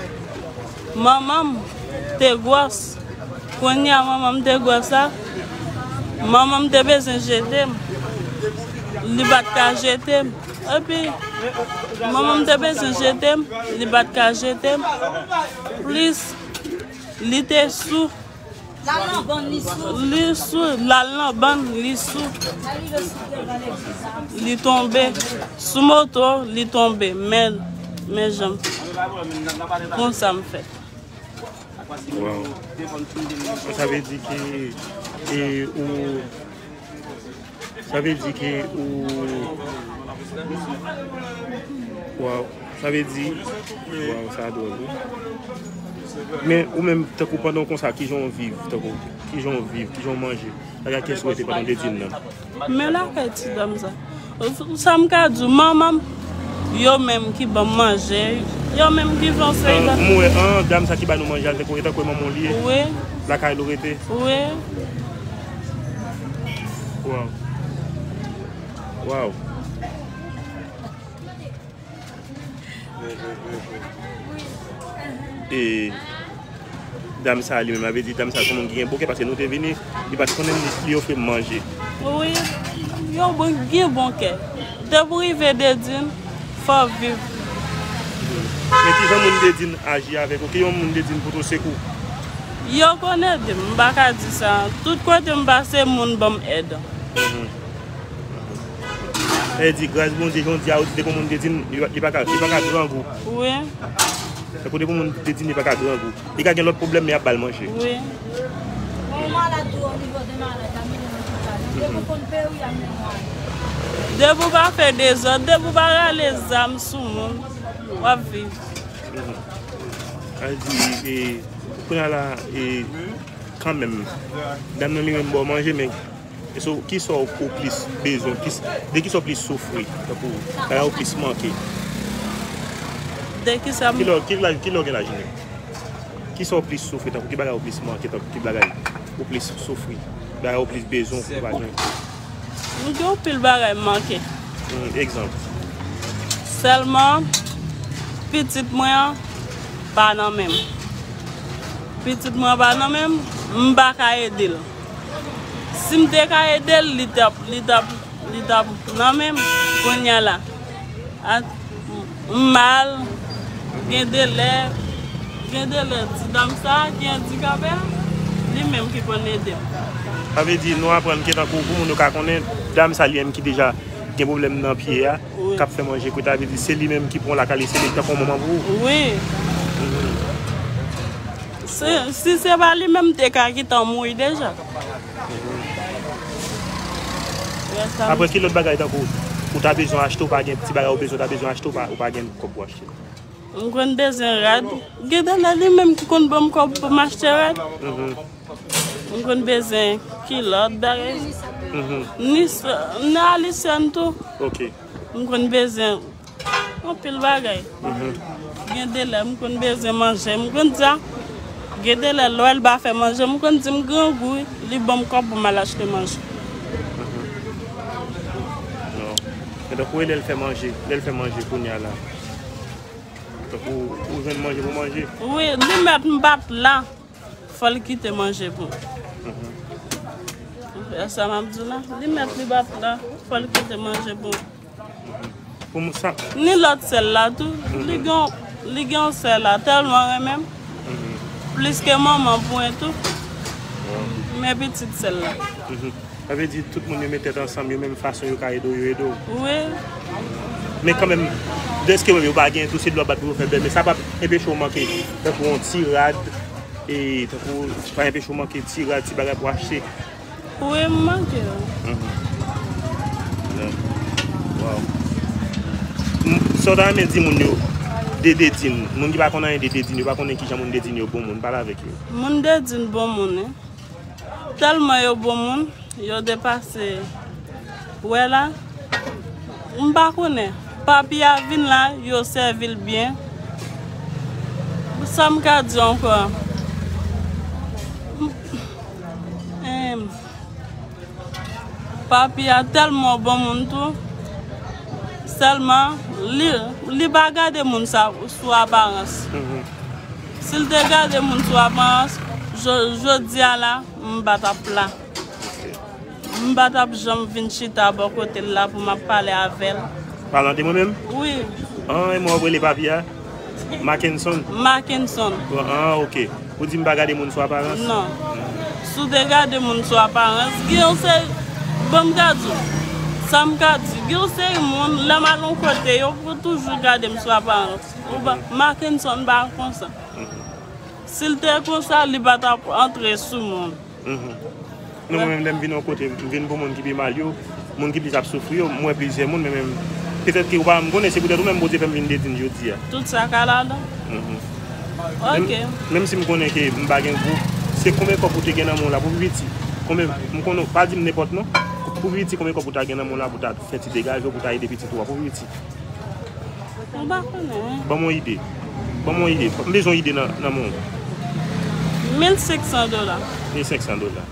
Manman m te gwòs. Kounye a manman m te gwòs la, manman m te bezwen jete m. Li pa t ka jete m. Epi, manman m te bezwen jete m, li pa t ka jete m. Plis, li te sou. L al nan bann, li sou. Li sou, l al nan bann, li sou. Li tonbe. Sou moto, li tonbe. Men, men jan m fè. Konsa m fè. Wow. Sa vle di ke, e, ou, sa vle di ke ou, wow. Sa vle di, wow, sa dwòl, wi. Men ou menm, tankou pandan w konsa, kijan w viv, tankou, kijan w viv, kijan w manje? Lakay kiyès ou rete pandan w te di n nan? Men lakay ti dam sa. Sa m ka di w, manman m, yo menm ki ban m manje, yo menm ki fè yon seri bagay. M wè, an, dam sa ki ba nou manje a, se kote tankou manman w li ye? Wi. Lakay li w rete? Wi. Wow. Wow. E dam sa li menm, sa vle di dam sa se yon moun ki gen bon kè, paske nou te vini, li pa t konnen li, li ofri m manje. Wi, yo bon, gen bon kè. Depi w rive Dedin, fò w viv. Men kijan moun Dedin aji avèk ou? Ki yon moun Dedin pote w sekou? Yo konn ede m, m pa ka di sa. Tout kote m pase, moun ban m èd. Mhm. Sa vle di, gras Bondye, jan w di a, ou di depi yon moun Dedin, li pa, li pa ka, li pa ka grangou. Wi. Tankou depi yon moun Dedin, li pa ka grangou. Li ka gen lòt pwoblèm, men y ap ba l manje. Wi. Bon, malad tou, o nivo de malad, la mennen lopital. Depi w konn peri, y ap mennen w ale. Depi w pa fè dezòd, depi w pa rale zam sou moun, w ap viv. Mhm. Sa vle di, e, kounye a la, e, kanmenm, dam nan li menm ba w manje, men e so, kisa w, ou plis bezwen, plis, de kisa w plis soufri, tankou, bagay ou plis manke? De kisa m- Ki lè, ki lè, ki lè w gen laj menm? Kisa w plis soufri, tankou, ki bagay ou plis manke, tankou, ki bagay ou plis soufri, bagay ou plis bezwen, ou pa jwenn? M gen anpil bagay m manke. Hmm, egzanp. Sèlman, pitit mwen an pa nan men m. Pitit mwen an pa nan men m, m pa ka ede l. Si m te ka ede l, li t ap, li t ap, li t ap nan men m kounye a la. A, m mal, gen de lè, gen de lè ti dam sa a ki andikape a, li menm ki konn ede m. Sa vle di, nou aprann ke tankou pou moun yo ka konnen, dam sa li menm ki deja gen pwoblèm nan pye a, wi, k ap fè manje kwit, sa vle di se li menm ki pran lakay li, se li ki tankou manman pou ou. Wi. Mhm. Se, si se pa li menm, m te ka gentan mouri deja. Apre, ki lòt bagay tankou ou ta bezwen achte, ou pa gen ti bagay ou bezwen, ou ta bezwen achte, ou pa, ou pa gen kòb pou achte? M konn bezwen rad. Gen de lè li menm ki konn ban m kòb pou m achte rad. Mhm. M konn bezwen kilòt, bagay. Mhm. Ni s-, ni alisèn tou. Ok. M konn bezwen anpil bagay. Mhm. Gen de lè m konn bezwen manje, m konn di a. Gen de lè lè l pa fè manje, m konn di m grangou, li ban m kòb pou m al achte manje. Mhm. Non. Men tankou lè l fè manje, lè l fè manje kounye a la. Tankou ou jwenn manje pou manje. Wi, li mèt m pa t la. Fò l kite manje pou m. Mhm. Ou fè sa m ap di w la. Li mèt li pa t la. Fò l kite manje pou m. Pou m sa. Ni lòt sè l la tou. Mhm. Li gen, li gen yon sè la. Tèlman renmen m. Mhm. Plis ke manman pou mwen tou. Mhm. Men pitit sè l la. Mhm. Sa vle di tout moun yo met tèt ansanm, yo menm fason yo ka ede w, yo ede w. Wi. Men kanmenm, dèske yo pa gen tou, se dlo ap bat pou yo fè bèl, men sa p ap enpeche w manke, tankou yon ti rad, e tankou pa enpeche w manke ti rad, ti bagay pou achte. Wi, m manke yo. Mhm. Yeah. M- Sa w ta renmen di moun yo de Dedin? Moun ki pa konn anyen de Dedin, yo pa konnen kijan moun Dedin yo bon moun, pale avèk yo. Moun Dedin bon moun, wi. Tèlman yo bon moun, yo depase. Wè la, m pa konnen. Papi a vin la, yo sèvi l byen. Sa m ka di ankò? Em, Papi a tèlman bon moun tou. Sèlman, li, li pa gade moun sa sou aparans. Mhm. Si l te gade moun sou aparans, jo- jodi a la, m pa t ap la. M pa t ap janm vin chita bò kote l la pou m ap pale avè l. Palan de mwen menm? Wi. An, e mwen w ap rele papi a? Mackenson. Mackenson. An, ok. Ou di m pa gade moun sou aparans? Non. Si w te gade moun sou aparans, gen yon seri, bon, m ka di w, sa m ka di, gen yon seri moun, lè m al yon kote, yo pou toujou gade m sou aparans. Ou pa, Mackenson pa konsa. Mhm. Si l te konsa, li pa t ap antre sou moun. Mhm. Non, mwen menm, lè m vin yon kote, m vin pou moun ki pi mal yo, moun ki plis ap soufri yo, m wè plizyè moun, men menm, petèt ke ou pa janm konnen, se poutèt ou menm Bondye fè m vin Dedin jodi a. Tout sa ka ladan. Mhm. Ok. Menm, menm si m konnen ke m pa gen gwo, se konbyen kòb ou te gen nan men w la pou pi piti? Konbyen, m konnen, pa di m nenpòt non, pou pi piti, konbyen kòb ou ta gen nan men w la pou ta fè ti degaje w, pou ta ede pitit ou a, pou pi piti? M pa konnen. Ban m yon ide. Ban m yon ide. M bezwen yon ide nan, nan men w. Mil senk san dola. Mil senk san dola.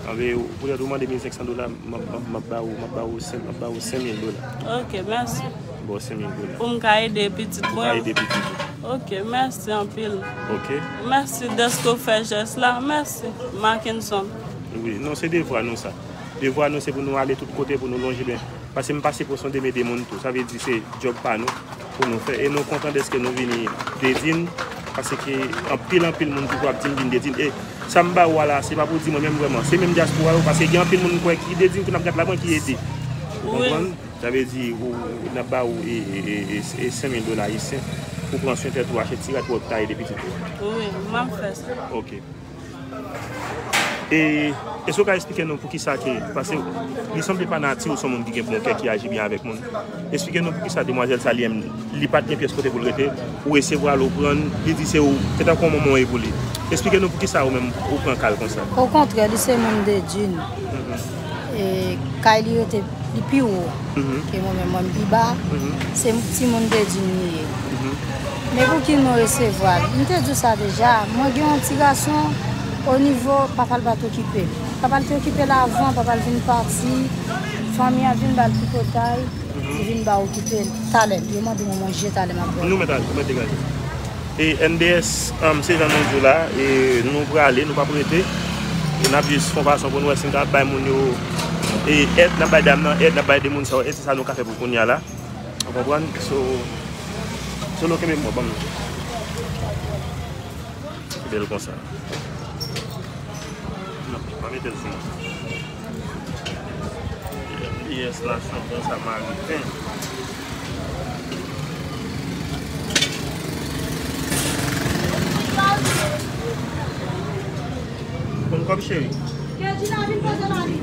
Anben, ou, poutèt ou mande mil senk san dola, m ap, m ap, m ap ba ou, m ap ba ou senk, m ap ba ou senk mil dola. Ok, mèsi. M ba w senk mil dola. Pou m ka ede pitit mwen. Pou w ka ede pitit ou. Ok, mèsi anpil. Ok. Mèsi dèske w fè jès la. Mèsi, Mackenson. Wi, non, se devwa nou sa. Devwa nou, se pou nou ale tout kote, pou nou lonje men. Paske m pa sipoze de m ede moun tou. Sa vle di se djòb pa nou pou nou fè. E nou kontan dèske nou vini Dedin, paske anpil, anpil moun toujou ap di m vin Dedin. E sa m ba ou a la, se pa pou di mwen menm vrèman. Se menm dyaspora yo, paske gen anpil moun m kwè ki Dedin, ki n ap gad la, mwen ki ede. Ou konprann? Sa vle di, ou, n ap ba ou e, e, e, e, e senk mil dola ayisyen pou pran swen tèt ou, achte ti rad pou w ta ede pitit ou a. Wi, m ap fè sa. Ok. E, èske w ka eksplike nou poukisa ke, paske li sanble pa nati w se yon moun ki gen bon kè, ki aji byen avèk moun. Eksplike nou poukisa demwazèl sa li menm, li pa t gen pyès kote pou l rete, ou resevwa l, ou pran l, li di se ou, se tankou yon manman w ye pou li. Eksplike nou poukisa ou menm ou pran ka l konsa. Okontrè, li se moun Dedin. Mhm. E kay li rete li pi wo ke mwen menm, mwen m pi ba. Mhm. Se timoun Dedin li ye. Mhm. Men pou ki nou resevwa l? M te di w sa deja, mwen gen yon ti gason, o nivo papa l pa t okipe l. Papa l te okipe l avan, papa l vin pati, fanmi an vin ba l tripotay, li vin ba okipe l. Talè, yo mande mwen manje, talè m ap ba yo. Nou mèt al, nou mèt degaje. E N D S, um, se jan nou di w la, e nou prale, nou p ap rete. E n ap jis fè yon fason pou nou wè si n ka bay moun yo, e, èd, n ap bay dam nan èd, n ap bay de moun sa yo èd, se sa nou ka fè pou kounye a la. Ou konprann? So, so nou kenbe mwen, ban m. Bèl konsa. Non, pa mete l sou mwen. Pyès la, chanpyon samariten. Konn kòb cheri. Kedjina vin poze mari.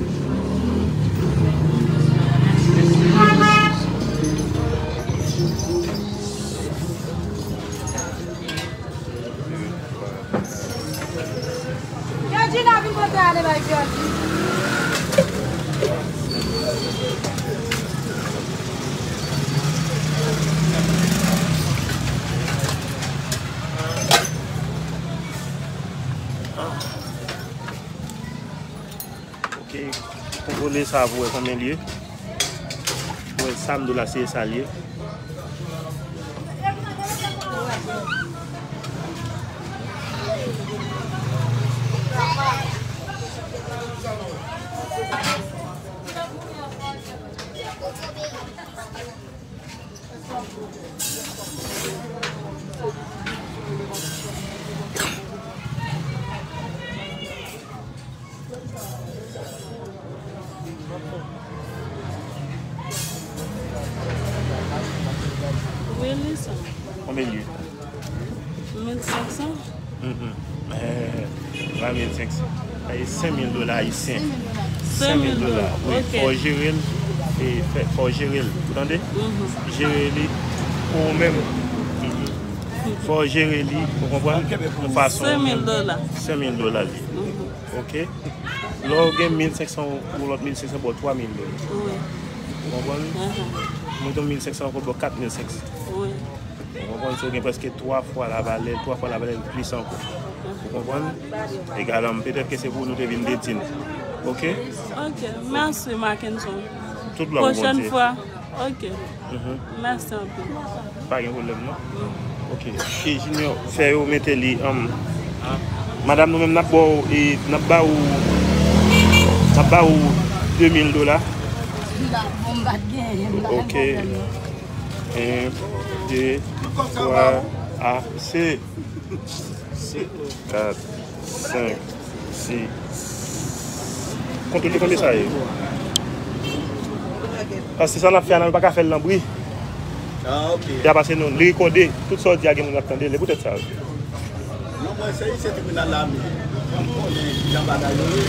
Georgina vin pote ale bay Georgie. Ok, kontwole sa pou wè konbyen l ye. Pou wè sa m di w la, se sa l ye. Wi, li sa. Konbyen l ye? Mil senk san. Mhm. Eh, pa mil senk san. Ay, senk mil dola ayisyen. Senk mil dola. Senk mil dola. Wi, ok. Fò w jere l. E fè, fò w jere l, ou tande? Mhm. Jere li pou ou menm. Mhm. Fò w jere li, ou konprann? Yon fason. Senk mil dola. Senk mil dola li. Mhm. Ok? Lè w gen mil senk san, yon lòt mil senk san, ba w twa mil dola. Wi. Ou konprann? Mhm. Mwen gen mil senk san ankò, ba w kat mil senk san. Wi. Ou konprann? Si w gen prèske twa fwa lavalè, twa fwa lavalè l plis ankò. Ou konprann? Egal, petèt ke se pou nou te vin dedin. Ok? Ok, mèsi, Mackenson. Tout glwa pou Bondye. Pwochèn fwa. Ok. Mhm. Mèsi anpil. Pa gen pwoblèm, non? Ok. E Junior, fè yo mete li, um, madanm, nou menm n ap ba w, e, n ap ba w, n ap ba w de mil dola. Bon, m pa t genyen, m pa t genyen pwoblèm, non. Ok. En, de, twa, ase. Kat, senk, sis. Kontwole konbyen sa ye? Paske sa n ap fè a, nou pa ka fè l nan bri. Ah, ok. Epi apre se nou, li rekòde. Tout sa w di a gen moun k ap tande l. E poutèt sa. Non, mwen se, se tribinal la, men m konnen ki jan bagay yo ye.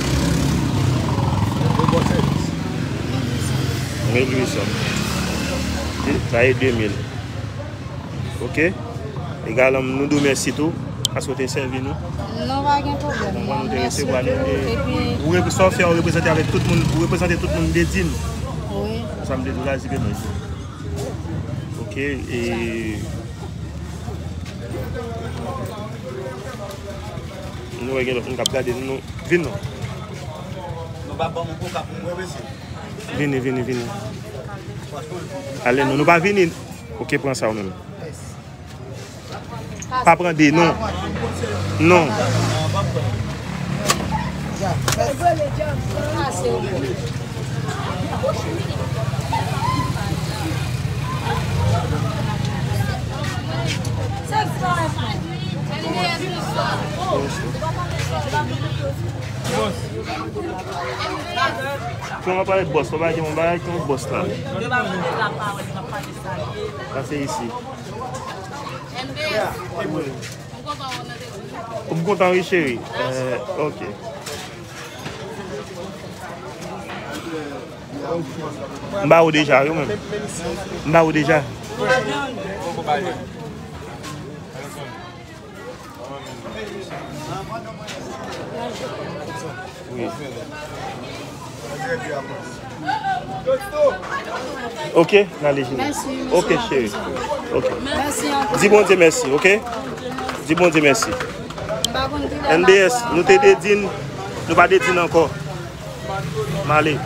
Yo bon sèvis. Mil uit san. Sa ye de mil. Ok? Egal, nou di w mèsi tou, paske w te sèvi nou. Non, pa gen pwoblèm. Mwen, nou te resevwa nou. Epi ou rep-, sa w fè, ou reprezante avèk tout moun, ou reprezante tout moun dedin. Wi. Sa m te di w la, se ke nou. Ok, e nou wè gen lòt moun k ap gade nou. Vin non. Nou pa ban m koka pou mwen, mesye. Vini, vini, vini. Ale non, nou pa vini. Ok, pran sa ou menm. Pa pran de, non. Non. Kòman pale bòs? Kòman gen yon bagay ki yon bòs la? Pase isi. Ou kontan, wi, cheri? Eh, ok. M ba ou deja, wi, mwen. M ba ou deja. Wi. Ok, n ale jini. Mèsi, mèsi. Ok, cheri. Ok. Mèsi anpil. Di Bondye mèsi, ok? Di Bondye mèsi. M pa konn ki lè m ap N B S, nou te dedin, nou pa dedin ankò. M ale.